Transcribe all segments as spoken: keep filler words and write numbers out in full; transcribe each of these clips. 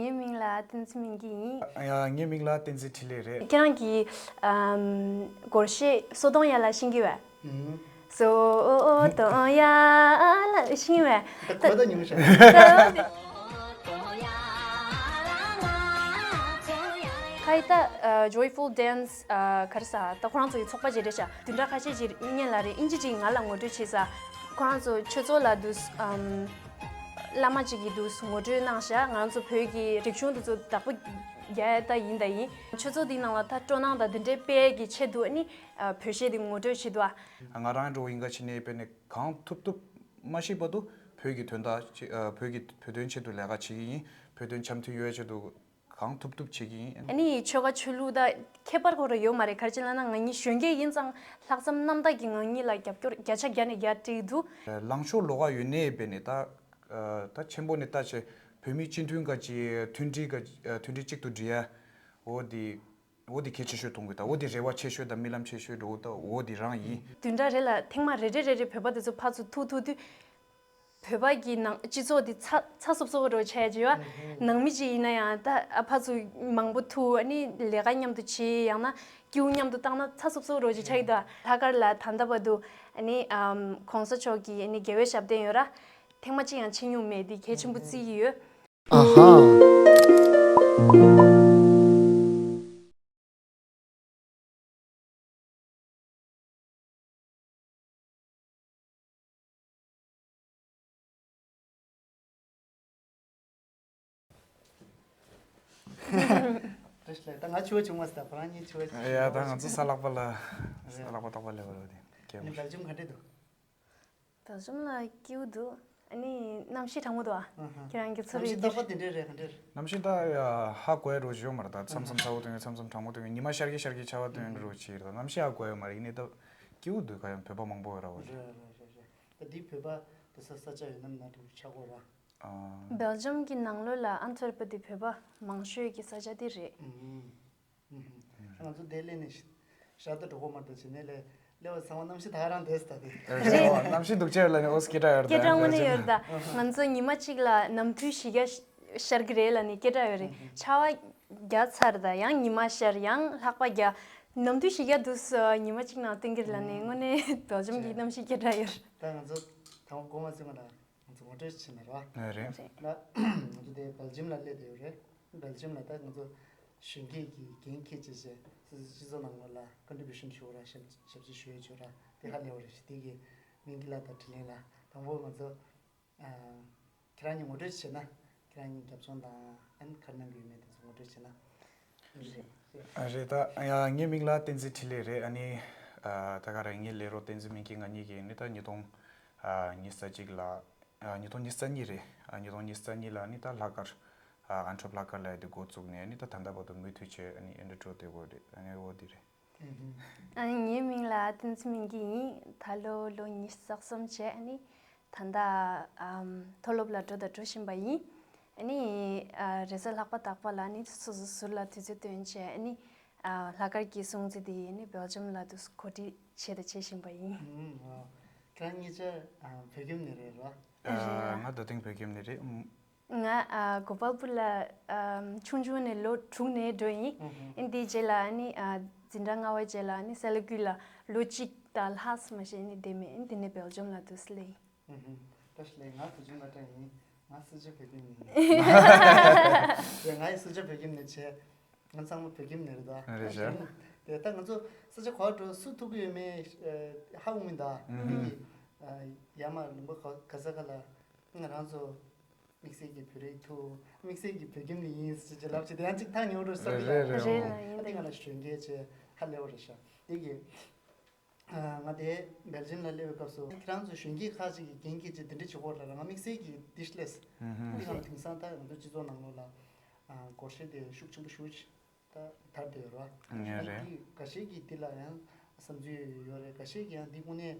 ངའི་མིང་ལ་བསྟན་འཛིན་སྨིན་སྐྱིད་ཡིན། ཡ། ངའི་མིང་ལ་བསྟན་འཛིན་འཕྲིན་ལས་རེད། ཁྱེད་རང་གིས་ཨམ་སྒོར་གཞས་སོ་གཏོང་ཡ་ལ་ཤེས་ཀྱི་བས། ཨུམ། སོ་གཏོང་ཡ་ལ་ཤེས་ཀྱི་བས། ད་གོ་ད་ཉུང་ཤག་ཁ་ཡི་ད་ཨ་Joyful Dance ཨ་ག་རེ་ཟ་ད་ཁོ་རང་ཚོ་ཡི་ཚོགས་པ་ཅིག་རེད་ཤག་བདུན་ཕྲག་ཁ་ཤས་ཅིག་སྔོན་ལ་རེད། ཨིན་ཇི་ཅིག་ང་ལ་ངོ་སྤྲོད་བྱས་ས། ཁོ་རང་ཚོ་ཆོས་ཚོགས་ལ་འདུག་ཨམ། བླ་མ་གཅིག་གིས་འདུག་ངོ་སྤྲོད་གནང་བཞག་ང་ཚོ་བོད་ཀྱི་རིག་གཞུང་འདི་ཚོ་བདག་པོ་རྒྱག་ཡ་ད་ཡིན་ད་ཡིན། ཆོས་ཚོགས་འདིའི་ནང་ལ་ད་སྤྲོ་སྣང་དང་འདི་འདྲའི་སྤེལ་གྱི་ཆེད་དུ་ཨ་ནི་བོད་གཞས་འདི་ངོ་སྤྲོད་བྱེད་འདུག་ཨ། ང་རང་འགྲོ་ཡིན་ག་ཕྱི་ནས་དཔེ་ནས་གང་ཐུབ་ཐུབ་མ་ཤེས་བར་དུ་བོད་ཀྱི་དོན་དག་ཆེད་ཨ་བོད་ཀྱི་བོད་དོན་ཆེད་དུ་ལས་ཀ་བྱེད་ཀྱི་ཡིན། བོད་དོན་འཆམ་མཐུན་ཡོང་ཡ་ཆེད་དུ་གང་ཐུབ་ཐུབ་བྱེད་ཀྱི་ཡིན། ཨ་ནི་ཆོལ་ཁ་ཆོས་ལུགས་ད་ཁྱད་པར་ཁོ་རང་ཡོད་མ་རེད། ག་རེ་བྱས་ལབ་ན་ང་གཉིས་གཞོན་སྐྱེས་ཡིན་ཙང་ལྷག་བསམ་རྣམ་དག་གིས་ང་གཉིས་ལ་རྒྱབ་སྐྱོར་བརྒྱ་ཆ་བརྒྱ་ནས་བརྒྱ་སྤྲད་ཀྱི་འདུག་ལངས་ཕྱོགས་ལོགས་ཀ་ཡོད་ནའི་དཔེ་ནས་ད་ད་ཆེན་པོ་ནས་ལྟ་བྱས་བོད་མིའི་སྤྱི་མཐུན་ག་ཅི་མཐུན་སྒྲིལ་ག་མཐུན་སྒྲིལ་གཅིག་ཏུ་སྒྲིལ་ཡ། འོ་དེ་འོ་དེ་གལ་ཆེ་ཤོས་མཐོང་གི། ད་འོ་དེ་རེ་བ་ཆེ་ཤོས་དང་རྨི་ལམ་ཆེ་ཤོས་འགྲོ་ད་འོ་དེ་རང་ཡིན། བདུན་ཕྲག་རེ་ལ་ཐེངས་མ་རེ་རེ་རེ་རེ་བོད་པ་དེ་ཚོ་ཕར་ཚུར་ཐུག་ཐུག་དུས། བོད་པ་གི་ནང་སྤྱི་ཚོགས་དེ་ཚ་ཚ་སོབ་སོབ་རོ་ཆགས་ཀྱི་ཡོད། ནང་མི་ཅིག་ཡིན་ན་ཡང་ད་ཨ་ཕ་ཚོ་མང་པོ་ཐུག་ཨ་ནི་ལས་ཀ་མཉམ་དུ་བྱེད་ཡང་ན་སྐྱིའུ་མཉམ་དུ་བཏང་ན་ཚ་སོབ་སོབ་རོ་ཅིག་ཆགས་ཀྱི་འདུག་ལྷག་དཀར་ལ་ད་ལྟ་བར་དུ་ཨ་ནི་ཨམ་གོང་ས་མཆོག་གི་ཨ་ནི་དགེ་བའི་ཞབས་བརྟན་ཡོད་ར། ཐེངས་མ་གཅིག་ཡང་ཕྱིན་མྱོང་མེད་དེ་གལ་ཆེན་པོ་བརྩི་གི་ཡོད། ཨ་ཧ། བཀྲ་ཤིས་བདེ་ལེགས། ད་ང་ཆུ་བ་བྱུང་མ་སོང་། ད་ཁོ་རང་གཉིས་ཆུ་བ་བྱུང་། ཡ་ད་ང་ཚོ་ས་ལག་པ་ལ་ས་ལག་པ་ཏག་པ་ལས་བར་བ་དེ་ནི་གལ་མོ་བེལ་ཇམ་ག་འདྲས་འདུག་བེལ་ཇམ་ལ་སྐྱིད་པོ་འདུག་ཨ་ནི་གནམ་གཤིས་གྲང་མོ་འདུག་ཨ། ཨ་ཧ། ཁྱེད་རང་གི་ཚོ་རིག་གནམ་གཤིས་ཏག་པ་དེ་འདྲས་རེད། ག་འདྲས་རེད། གནམ་གཤིས་ད་ཡ་ཧ་གོ་ཡ་རོ་ཞིག་ཡོད་མ་རེད། ད་མཚམས་མཚམས་ཚ་བོ་ཐོན་ཡོད། མཚམས་མཚམས་གྲང་མོ་ཐོན་ཡོད། ཉི་མ་ཤར་གི་ཤར་གི་ཆར་པ་ཐོན་ཡོད་རོ་ཞིག་རེད། ད་གནམ་གཤིས་ཧ་གོ་ཡ་མ་རེད། ཡིན་ནའི་ད་སྐྱིད་པོ་འདུག་ག་ཡང་བོད་པ་མང་པོ་ཡོད་ར་བ་རེད། རེད་རེད་རེད་རེད། ད་འདི་བོད་པ་དེ་ས་ས་ཆ་ཡོད་ནམ་ན་དེ་ཆགས་གོ་ར། ཨ། བེལ་ཇམ་གྱི་ནང་ལོགས་ལ་ཨན་ཐོར་པ་དེ་བོད་པ་མང་ཤོས་ཀྱི་ས་ཆ་དེ་རེད། ཨུམ། ཨུམ། ང་ཚོ་དེ་སླེབས་ནས་ཤར་དུ་འགྲོ་གོ་མ་རེད། ད་བྱས་ནས་ལས་སླེབས་པ་ཚང་མ་གནམ་གཤིས་ད་རང་དེ་ལྟ་དེ། རེད། གནམ་གཤིས་སྡུག་ཅག་ལ་ནི་ཨོ་སྐད་གྲགས་ཡོད་རེད། སྐད་གྲགས་དངོས་གནས་ཡོད་རེད། ད་ང་ཚོ་ཉི་མ་གཅིག་ལ་ནམ་དུས་བཞི་བརྒྱ་ཤར་གི་རེད་ལ་ནི་སྐད་གྲགས་ཡོད་རེད། ཆར་པ་བརྒྱབ་ཚར། ད་ཡང་ཉི་མ་ཤར། ཡང་ལྷགས་པ་རྒྱག་ནམ་དུས་བཞི་བརྒྱ་དུས་སུ་ཉི་མ་གཅིག་ནང་སྟོན་གི་རེད་ལ་ནི་དངོས་གནས་བེལ་ཇམ་གྱི་གནམ་གཤིས་སྐད་གྲགས་ཡོད་རེད། ད་ང་ཚོ་དང་པོ་སྒོ་མ་ཚུགས་མ་ད། ང་ཚོ་ངོ་སྤྲོད་བྱེད་ན་ར། ཨ་རེད། རེད། ལ་ང་ཚོ་དེ་བེལ་ཇམ་ལ་སླེབས་བསྡད་ཡོད་རེད། བེལ་ཇམ་ལ་ད་ང་ཚོ་གཞོན་སྐྱེས་ཀྱི་འགན་འཁྱེར་བྱས་བྱས་སོ་སོའི་སྤྱི་ཚོགས་ནང་ལོགས་ལ་ཀོན་ཊི་བྷུ་ཤན་ཞུ་བ་ར། ཞབས་ཞབས་ཕྱི་ཞུ་ཡས་བྱོས་ར། དེ་ཧ་ལས་པ་རེད། དེ་གི་མིང་གི་ལ་དང་དྲིན་ལན་ལ་དང་པོ་ང་ཚོ་ཨ་ཁྱེད་རང་གཉིས་ངོ་སྤྲོད་བྱས་ན་ཁྱེད་རང་གཉིས་རྒྱབ་ལྗོངས་དང་ཨ་ནི་ག་རེ་གནང་གི་ཡོད་མེད་དེ་ཚོ་ངོ་སྤྲོད་བྱས་ན། རེད། ཨ་རེད། ད་ཡ་ངའི་མིང་ལ་བསྟན་འཛིན་འཕྲིན་ལས་རེད། ཨ་ནི་ཨ་ད་ག་རང་ངའི་ལས་རོགས་བསྟན་འཛིན་སྨིན་སྐྱིད་ང་གཉིས་ཀྱིས་ནི་ད་ཉིས་སྟོང་ཨ་ཉི་ཤུ་རྩ་གཅིག་ལ་ཨ་ཉིས་སྟོང་ཉི་ཤུ་རྩ་གཉིས་རེད། ཨ་ཉིས་སྟོང་ཉི་ཤུ་རྩ་གཉིས་ལ་ནི་ད་ལྷག་དཀར་ཨ་ཨན་ཁྲོབ་ལྷག་དཀར་ལ་ཡ་དེ་འགོ་བཙུགས་ནས་ནི་ད་ད་ལྟ་བར་དུ་མུ་མཐུད་བྱས་ཨ་ནི་ཨེ་འདྲ་འགྲོ་བསྡད་ཡོད་རེད། ཨ་ནི་འོ་དེ་རེད། ཨ་ནི་ངའི་མིང་ལ་བསྟན་འཛིན་སྨིན་སྐྱིད་ཡིན། ད་ལོ་ལོ་ཉི་ཤུ་རྩ་གསུམ་བྱས། ཨ་ནི་ད་ལྟ་ཨམ་མཐོ་སློབ་ལ་འགྲོ་དང་འགྲོ་བཞིན་པ་ཡིན། ཨ་ནི་ཨ་རེས་གཟའ་ལྷག་པ་རྟག་པར་ལ་ནི་སོ་སོ་ཟུར་ལ་དུས་ཚོད་བཏོན་བྱས། ཨ་ནི་ཨ་ལྷག་དཀར་གྱི་སྲུང་བརྩི་དེ་ནི་བེལ་ཇམ་ལ་དུ་གོ་སྒྲིག་བྱས་དང་བྱེད་བཞིན་པ་ཡིན། ཨུམ། ཨ། ཁྱེད་རང་གཉིས་ཆ་ཨ་བོད་ཁྱིམ་ནས་རེད་ར། རེད། ང་རྡ་སྟེང་བོད་ཁྱིམ་ནས་རེད། ཨུམ། ང་ཨ་གོ་པལ་པུར་ལ་ཨ་ཆུང་ཆུང་ནས་ལོ་དྲུག་ནས་འགྲོ་ཡིན། ཨུམ། ཨིན་དེའི་རྗེས་ལ་ཨ་ནི་ཨ་འཛིན་གྲྭ་ལྔ་པའི་རྗེས་ལ་ཨ་ནི་སེ་ལ་ཀུ་ལ་ལོ་གཅིག་དང་ལྷག་མ་ཞིག་ཨ་ནི་བསྡད་མེད། ཨིན་དེ་ནས་བེལ་ཇམ་ལ་དུ་སླེབས་ཡིན། ཨུ་ཧུ། བཀྲ་ཤིས་བདེ་ལེགས། ང་བུ་ཆུང་བླ་བྲང་ཡིན། ང་སུ་ཇཱ་བོད་ཁྱིམ་ནས་ཡིན། དེ་ང་ཡི་སུ་ཇཱ་བོད་ཁྱིམ་ནས་བྱས། ང་ཚང་མ་བོད་ཁྱིམ་ནས་རེད་ད། རེད་ཤག་དེ་ད་ང་ཚོ་ས་ཆ་ག་པར་འགྲོ་སུ་ཐུག་གི་ཡོད་མེད་ཨ་ཧ་གོ་མི་འདུག་ཨུ་ཧུ། དེ་གི་ཨ་ཡར་མར་ལུང་པ་ག་ག་ས་ག་ལ་ང་རང་ཚོ་དམིགས་བསལ་གྱི་བོད་རིགས་ཐུག་དམིགས་བསལ་གྱི་བོད་ཁྱིམ་ནས་ཡིན་ཟེར་ཅིག་ལབ་ཅིག་དེ་ཡང་ཅིག་ཐག་ཉེ་བོ་འགྲོ་ས་རེད། རེད་རེད། རེད་ལ་ཡིན་ཨ་དེ་ད་ང་ལ་གཞོན་སྐྱེས་བྱས་ཧ་ལས་པ་རེད་ཤག་དེ་གི་ང་དེ་སྦེལ་ཇམ་ལ་སླེབས་པའི་སྐབས་སུ་ཁྱེད་རང་ཚོ་གཞོན་སྐྱེས་ཁག་ཅིག་གིས་འགན་འཁྱེར་ཅིག་དེ་འདྲ་བྱེད་ཀྱི་ཡོད་རེད་ལབ། ང་དམིགས་བསལ་གྱིས་འདི་ལས་འདི་གང་དེང་སང་ད་ང་ཚོ་སྤྱི་ཚོགས་ནང་ལོགས་ལ་སྒོར་གཞས་དེ་ཤུགས་ཆེན་པོ་ཞེ་པོ་ཅིག་ད་དར་བསྡད་ཡོད་རེད་བ། ངས་རེད། འདི་འགའ་ཤས་ཀྱིས་འདི་ལ་ཡང་བསམ་ཚུལ་ཡོད་རེད། འགའ་ཤས་ཀྱིས་ཡང་འདི་དངོས་གནས་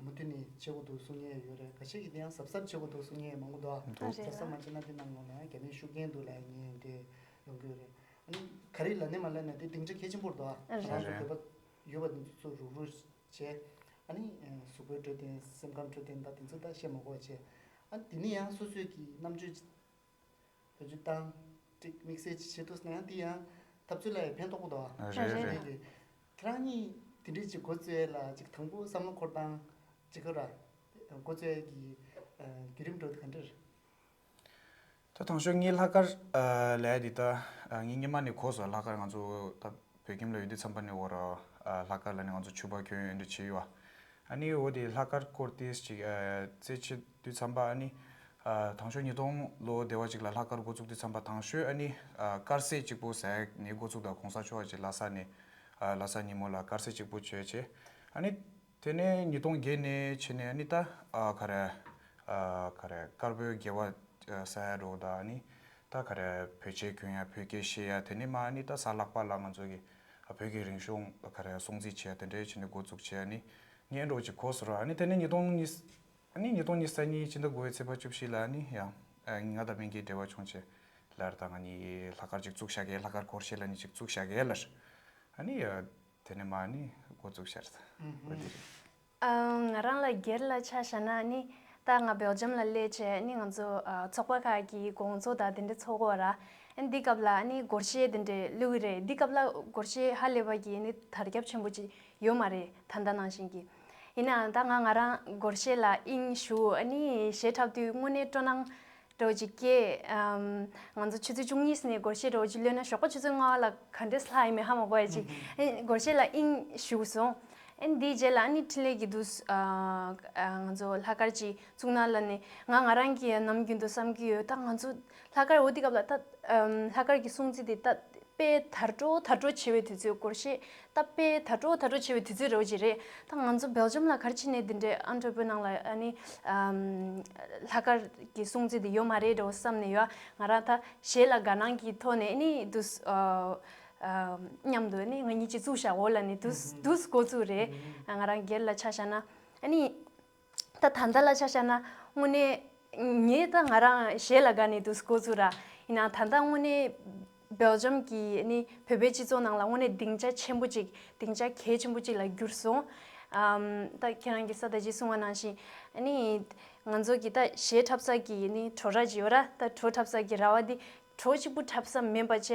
མུ་མཐུད་ནས་བྱེད་དགོས་འདུག་གསུང་མཁན་ཡོད་རེད། འགའ་ཤས་ཀྱིས་འདི་ཡང་གཟབ་གཟབ་བྱེད་དགོས་འདུག་གསུང་མཁན་མང་པོ་འདུག་ཨ། འདུག་རེད་ལ། གཟབ་གཟབ་མ་བྱས་ན་འདི་ནང་ལོགས་ལ་ཡང་རྒྱ་མིའི་ཤུགས་རྐྱེན་འདུག་ལབ་མཁན་དེ་ཡོང་གི་ཡོད་རེད། ཨ་ནི་ག་རེ་ལབ་ནས་མ་ལབ་ནས་དེ་སྡིངས་ཆ་གལ་ཆེན་པོ་རེད་དོ། རེད། ང་རང་ཚོ་རེད། བོད་པ་ཡོད་པ་འདི་ཚོ་རུག་རུག་བྱས། ཨ་ནི་གཟུགས་པོའི་འཕྲོད་བསྟེན་སེམས་ཁམས་འཕྲོད་བསྟེན་ད་དེ་ཚོ་ད་བཤད་མ་དགོས་པ་བྱས། ཨ་ནི་དེ་ནས་ཡང་སོ་སོས་ཀྱི་རྣམ་དཔྱོད་བེད་སྤྱོད་བཏང་ ཅིག་དམིགས་བསལ་ཅིག་བྱེད་ཐུབ་སོང་ན་ཡང་དེ་ཡང་འཐབ་རྩོད་ལ་ཡང་ཕན་ཐོགས་པོ་འདུག་ཨ། རེད་རེད། དེ་གི་ཁྱེད་རང་གཉིས་དེ་འདྲའི་ཅིག་འགོ་བཙུགས་ཡས་ལ་ཅིག་དང་པོ་བསམ་བློ་འཁོར་སྟངས་ཅིག་ག་ར་འགོ་བཙུགས་ཡས་ཀྱི་བརྒྱུད་རིམ་འགྲོ་དེ་ག་འདྲ་རེད། ད་དང་ཤོས་ངའི་ལྷག་དཀར་ལས་འདི་ད་ངའི་སྔོན་མ་ནས་གོ་སོང་། ལྷག་དཀར་ང་ཚོ་ད་བོད་ཁྱིམ་ལ་ཡོད་དུས་ཙམ་པ་ནས་འོ་ར་ལྷག་དཀར་ལ་ནི་ང་ཚོ་ཕྱུ་པ་གྱོན་ཡོད་འདྲ་བྱས་ཡོད། ཨ་ནི་འོ་དེ་ལྷག་དཀར་སྐོར་ཏིས་ཅིག་རྩེད་ཆེ་དུས་ཙམ་པ་ཨ་ནི་དང་ཤོས་ཉིས་སྟོང་ལོ་དེ་བ་ཅིག་ལ་ལྷག་དཀར་འགོ་བཙུགས་དུས་ཙམ་པ་དང་ཤོས་ཨ་ནི་དཀར་ཟས་གཅིག་པོ་ཟས་ནས་འགོ་བཙུགས། ད་གོང་ས་མཆོག་ཅིག་ལྷ་ས་ནས་ལྷ་ས་ཉིན་མོ་ལ་དཀར་ཟས་གཅིག་པོ་བྱོས་བྱས་ཨ་ནི། དེ་ནས་ཉིས་སྟོང་བརྒྱད་ནས་ཕྱི་ནས་ཨ་ནི་ད་ཨ་ག་རེ་ཨ་ག་རེ་དཀར་པོའི་དགེ་བ་ཨ་ཟ་ཡ་འགྲོ་ད་ཨ་ནི་ད་ག་རེ་བོད་ཆས་གྱོན་ཡ་བོད་སྐད་བཤད་ཡ། དེ་ནས་མ་ཨ་ནི་ད་གཟའ་ལྷག་པ་ལ་ང་ཚོ་གི་ཨ་བོད་ཀྱི་རིག་གཞུང་ག་རེ་སྲུང་བརྩི་བྱེད་ཡ་དེ་འདྲའི་བྱས་ནས་འགོ་བཙུགས་བྱས་ཨ་ནི་ངས་འགྲོ་ཅིག་གོ་སོང་ར། ཨ་ནི་དེ་ནས་ཉིས་སྟོང་གཉིས་ཨ་ནི་ཉིས་སྟོང་ཉི་ཤུ་རྩ་གཉིས་ཕྱི་ཟླ་དགུ་པའི་ཚེས་པ་བཅུ་བཞི་ལ་ཨ་ནི་ཡང་ཨ་ང་དང་སྨན་གྱི་འབྲེལ་བ་བྱུང་བྱས་ལར་ད་ང་གཉིས་ལྷག་དཀར་ཅིག་བཙུགས་བཞག་གི་ལྷག་དཀར་སྐོར་ཤེས་ལ་ནི་ཅིག་བཙུགས་བཞག་གི་ལར་ཨ་ནི་ཡ། དེ་ནས་མ་ནི་འགོ་བཙུགས་ཤར། ཨུ་ཧུམ། འོ་དེ་རེད། ཨ། ང་རང་ལ་སྒེར་ལ་ཆ་བཞག་ན་ནི་ད་ང་སྦེལ་ཇམ་ལ་སླེབས་བྱས་ནི་ང་ཚོ་ཨ་ཚོགས་པ་ཁག་གི་དགོང་ཚོགས་དང་དེ་འདྲ་ཚོགས་ཀྱི་ཡོད་ར། ཨ་ནི་འདི་སྐབས་ལ་ནི་སྒོར་གཞས་དེ་འདྲ་བླུག་གི་རེད། འདི་སྐབས་ལ་སྒོར་གཞས་ཧ་ལས་པ་གི་ནི་དར་ཁྱབ་ཆེན་པོ་ཅིག་ཡོད་མ་རེད་ད་ལྟ་ནང་བཞིན་གྱི། ཡིན་ནའང་ད་ང་ང་རང་སྒོར་གཞས་ལ་དབྱིངས་ཞུགས་ཨ་ནི་གཞས་འཁྲབ་དུས་དངོས་གནས་སྤྲོ་སྣང་འདྲ་བོ་ཅིག་སྐྱེས། ཨམ། ང་ཚོ་ཆུ་ཚོད་བཅུ་གཉིས་ནས་སྒོར་གཞས་འདྲ་བོ་ཅིག་གློད་ན་ཞོགས་པ་ཆུ་ཚོད་ལྔ་པ་ལ་ག་འདྲས་ལྷག་ཡིན་མིན་ཧ་མ་གོ་ཡ་ཅིག་ཨེ་སྒོར་གཞས་ལ་དབྱིངས་ཞུགས་སོང་། ཨེ་འདིའི་རྗེས་ལ་ཨ་ནི་འཕྲིན་ལས་ཀྱི་དུས་སུ་ཨ་ཨ་ང་ཚོ་ལྷག་དཀར་ཅིག་བཙུགས་ན་ལབ་ནས་ང་ང་རང་གིས་ནམ་རྒྱུན་དུ་བསམ་གྱི་ཡོད། ད་ང་ཚོ་ལྷག་དཀར་འོ་དེ་སྐབས་ལ་ད་ཨམ་ལྷག་དཀར་གྱི་སྲུང་བརྩི་དེ་ད་དཔེ་དར་འགྲོ་དར་འགྲོ་བྱེད་པའི་དུས་ཚོད། སྒོར་གཞས་ད་དཔེ་དར་འགྲོ་དར་འགྲོ་བྱེད་པའི་དུས་ཚོད་རེད་པ་ཅིག་རེད། ད་ང་ཚོ་སྦེལ་ཇམ་ལ་ག་རེ་བྱས་ནས་འདི་འདྲའི་ཨན་ཊར་པི་རི་ནར་ལ་ཨ་ནི་ཨམ་ལྷག་དཀར་གྱི་སྲུང་བརྩི་འདི་ཡོད་མ་རེད་འགྲོ་བསམ་ནས་ཡོད། ང་རང་ད་གཞས་ལ་དགའ་སྣང་གི་ཐོག་ནས་ཨ་ནི་འདུག་ཨ་ཨ་མཉམ་དུ་ཨ་ནི་ང་གཉིས་ཀྱིས་བཙུགས་བཞག་འོ་ལབ་ནས་འདུག་འདུག་འགོ་བཙུགས་རེད། ང་རང་སྒེར་ལ་ཆ་བཞག་ན་ཨ་ནི། ད་ད་ལྟ་ལ་ཆ་བཞག་ན་དངོས་གནས་ངས་ད་ང་རང་གཞས་ལ་དགའ་ནས་འདུག་འགོ་བཙུགས་ར། ཡིན་ནའང་ད་ལྟ་དངོས་གནས་སྦེལ་ཇམ་གྱི་ནི་བོད་པའི་སྤྱི་ཚོགས་ནང་ལ་དངོས་གནས་སྡིངས་ཆ་ཆེན་པོ་ཅིག་སྡིངས་ཆ་གལ་ཆེན་པོ་ཅིག་ལ་གྱུར་སོང་། ཨམ། ད་ཁྱེད་རང་གིས་ས་ད་ཅི་གསུངས་པ་ནང་བཞིན་ནི་ང་ཚོ་གི་ད་གཞས་འཁྲབ་ས་གི་ནི་བྲོ་ར་ཅིག་ཡོད་ར། ད་བྲོ་འཁྲབ་ས་གི་ར་བ་འདི་བྲོ་གཅིག་པུ་འཁྲབ་ས་མིན་པ་བྱས་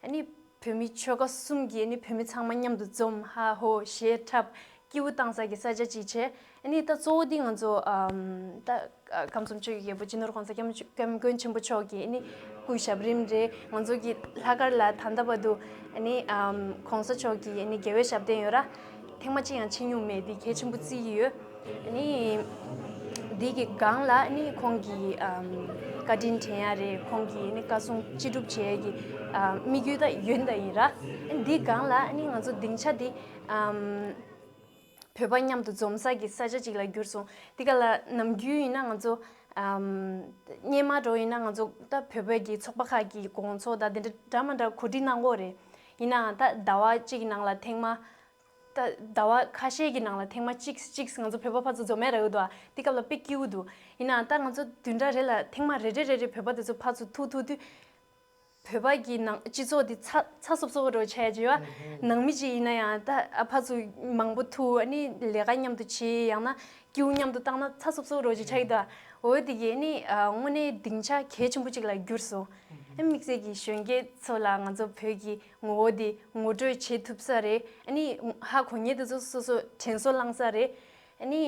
ནི། བོད་མི་ཆོལ་ཁ་གསུམ་གྱིས་ནི་བོད་མི་ཚང་མ་མཉམ་དུ་འཛོམས་ཧ་ཧོ་གཞས་འཁྲབ་སྐྱིད་པོ་བཏང་ས་གི་ས་ཆ་ཅིག་བྱས། ནི་ད་གཙོ་བོ་འདི་ང་ཚོ་ཨམ། ད་ཨ་ཁམས་གསུམ་ཆོས་ཀྱི་རྒྱལ་པོ་སྤྱི་ནོར་༸གོང་ས་༸སྐྱབས་མགོན་ཆེན་པོ་མཆོག་གི་ནི་སྐུའི་ཞབས་རིམ་རེད། ང་ཚོ་གི་ལྷག་དཀར་ལ་ད་ལྟ་བར་དུ་ནི་ཨམ། ༸གོང་ས་མཆོག་གི་ནི་རྒྱལ་བའི་ཞབས་བརྟན་ཡོད་ར། ཐེངས་མ་གཅིག་ཡང་ཕྱིན་མྱོང་མེད། འདི་གལ་ཆེན་པོ་བརྩི་གི་ཡོད། ནི་འདི་གི་སྒང་ལ་ནི་ཁོང་གི་ཨམ། བཀའ་དྲིན་དྲན་ཡ་རེད། ཁོང་གི་ནི་བཀའ་གསུང་ཅི་སྒྲུབ་བྱེད་ཡ་གི་ཨམ། དམིགས་ཡུལ་ད་ཡོད་ད་ཡིན་ར། འདི་སྒང་ལ་ནི་ང་ཚོ་སྡིངས་ཆ་འདི་ཨམ། བོད་པ་མཉམ་དུ་འཛོམས་ས་གི་ས་ཆ་ཅིག་ལ་གྱུར་སོང་། འདི་ག་ལ་ནམ་རྒྱུན་ཡིན་ན་ང་ཚོ་ཨམ། སྔོན་མ་འགྲོ་ཡིན་ན་ང་ཚོ་ད་བོད་པའི་གི་ཚོགས་པ་ཁག་གི་དགོང་ཚོགས་ད་འདི་འདྲ་འདྲ་མ་འདྲ་གོ་སྒྲིག་གནང་གི་ཡོད་རེད། ཡིན་ནའང་ད་ཟླ་བ་གཅིག་གི་ནང་ལ་ཐེངས་མ། ད་ཟླ་བ་ཁ་ཤས་ཀྱི་ནང་ལ་ཐེངས་མ་གཅིག་གཅིག་ང་ཚོ་བོད་པ་ཕར་ཚུར་འཛོམས་ཡ་རག་གི་འདུག་ཨ། འདི་སྐབས་ལ་དཔེ་སྐྱིད་པོ་འདུག་ཡིན་ནའང་ད་ང་ཚོ་བདུན་ཕྲག་རེ་ལ་ཐེངས་མ་རེ་རེ་རེ་རེ་བོད་པ་དེ་ཚོ་ཕར་ཚུར་ཐུག་ཐུག་དུས། བོད་པ་གི་ནང་སྤྱི་ཚོགས་འདི་ཚ་ཚ་སོབ་སོབ་འདྲ་བོ་ཆགས་ཀྱི་ཡོད་ཨ། ནང་མི་ཅིག་ཡིན་ན་ཡང་ད་ཨ་ཕར་ཚུར་མང་པོ་ཐུག་ཨ་ནི་ལས་ཀ་མཉམ་དུ་བྱེད། ཡང་ན་སྐྱིད་པོ་མཉམ་དུ་བཏང་ན་ཚ་སོབ་སོབ་འདྲ་བོ་ཅིག་ཆགས་ཀྱི་འདུག་ཨ། འོ་དེ་གིས་ཨ་ནི་ཨ་དངོས་གནས་སྡིངས་ཆ་གལ་ཆེན་པོ་ཅིག་ལ་གྱུར་སོང་། ཨ་དམིགས་བསལ་གྱི་གཞོན་སྐྱེས་ཚོ་ལ་ང་ཚོ་བོད་ཀྱི་ངོ་བོ་འདི་ངོ་སྤྲོད་བྱེད་ཐུབ་ས་རེད། ཨ་ནི་ཧ་གོ་མཁན་དེ་ཚོ་སོ་སོ་དྲན་གསོ་བསླངས་ས་རེད། ཨ་ནི་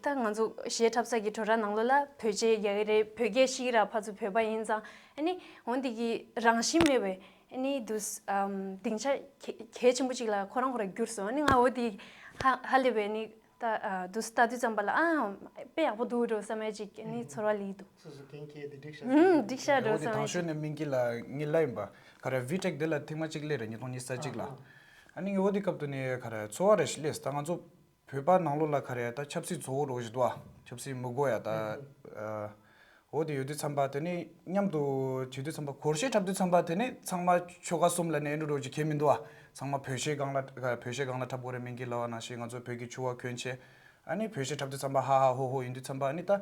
ད་ང་ཚོ་གཞས་འཁྲབ་ས་གི་བྲོ་ར་ནང་ལོགས་ལ་བོད་ཆས་རྒྱག་གི་རེད། བོད་སྐད་ཤེས་ཀྱི་ར། ཕར་ཚུར་བོད་པ་ཡིན་ཙང་། ཨ་ནི་འོ་འདི་གི་རང་བཞིན་མེད་པའི་ཨ་ནི་དུས་ཨམ་སྡིངས་ཆ་གལ་གལ་ཆེན་པོ་ཅིག་ལ་ཁོ་རང་ཁོ་རང་གྱུར་སོང་། ཨ་ནི་ང་འོ་འདི་ཧ་ཧ་ལས་པའི་ནི་ད་ཨ་དུས་ལྟ་དུས་ཙམ་པ་ལ་ཨ་དཔེ་ཡག་པོ་འདུག་འགྲོ་བསམ་ཡ་ཅིག་ཨ་ནི་ཚོར་བ་སླེབས་འདུག་སོ་སོ་གན་ཁྱེད་དེ་འགྲིག་ཤག་ཨུམ་འགྲིག་ཤག་འགྲོ་འོ་དེ་བསམ་དང་ཡ་ཤོས་ཅིག་ནས་མིང་གི་ལ་ངི་ལ་ཡིན་པ་ག་རེ་ཝི་ཊེག་དེ་ལ་ཐེངས་མ་གཅིག་སླེབས་རེད། ཉིས་སྟོང་ཉི་ཤུ་རྩ་གཅིག་ལ། ཨ་ནི་ངི་འོ་དེ་སྐབས་དུ་ནས་ག་རེ་ཚོར་བ་རེ་ཞིག་སླེབས། ད་ང་ཚོ་བོད་པ་ནང་ལོགས་ལ་ག་རེ་ད་ཆབ་སྲིད་བཟོ་འོ་རོགས་ཞིག་འདུག་ཨ། ཆབ་སྲིད་མི་དགོས་ཡ་ད། ཨ་འོ་དེ་ཡོད་དུས་ཙམ་པ་དེ་ནས་མཉམ་དུ་བྱེད་དུས་ཙམ་པ་སྒོར་གཞས་འཁྲབ་དུས་ཙམ་པ་དེ་ནས་ཚང་མ་ཆོལ་ཁ་གསུམ་ལ་ནས་འགྲོ་རོགས་ཅིག་གལ་མི་འདུག་ཨ། ཚང་མ་བོད་གཞས་སྒང་ལ་བོད་གཞས་སྒང་ལ་འཁྲབ་དགོས་རེད། མིང་གི་ལ་བ་ནང་བཞིན་ང་ཚོ་བོད་ཀྱི་ཕྱུ་པ་གྱོན་བྱས། ཨ་ནི་བོད་གཞས་འཁྲབ་དུས་ཙམ་པ་ཧ་ཧ་ཧོ་ཧོ་ཡིན་དུས་ཙམ་པ་ཨ་ནི་ད་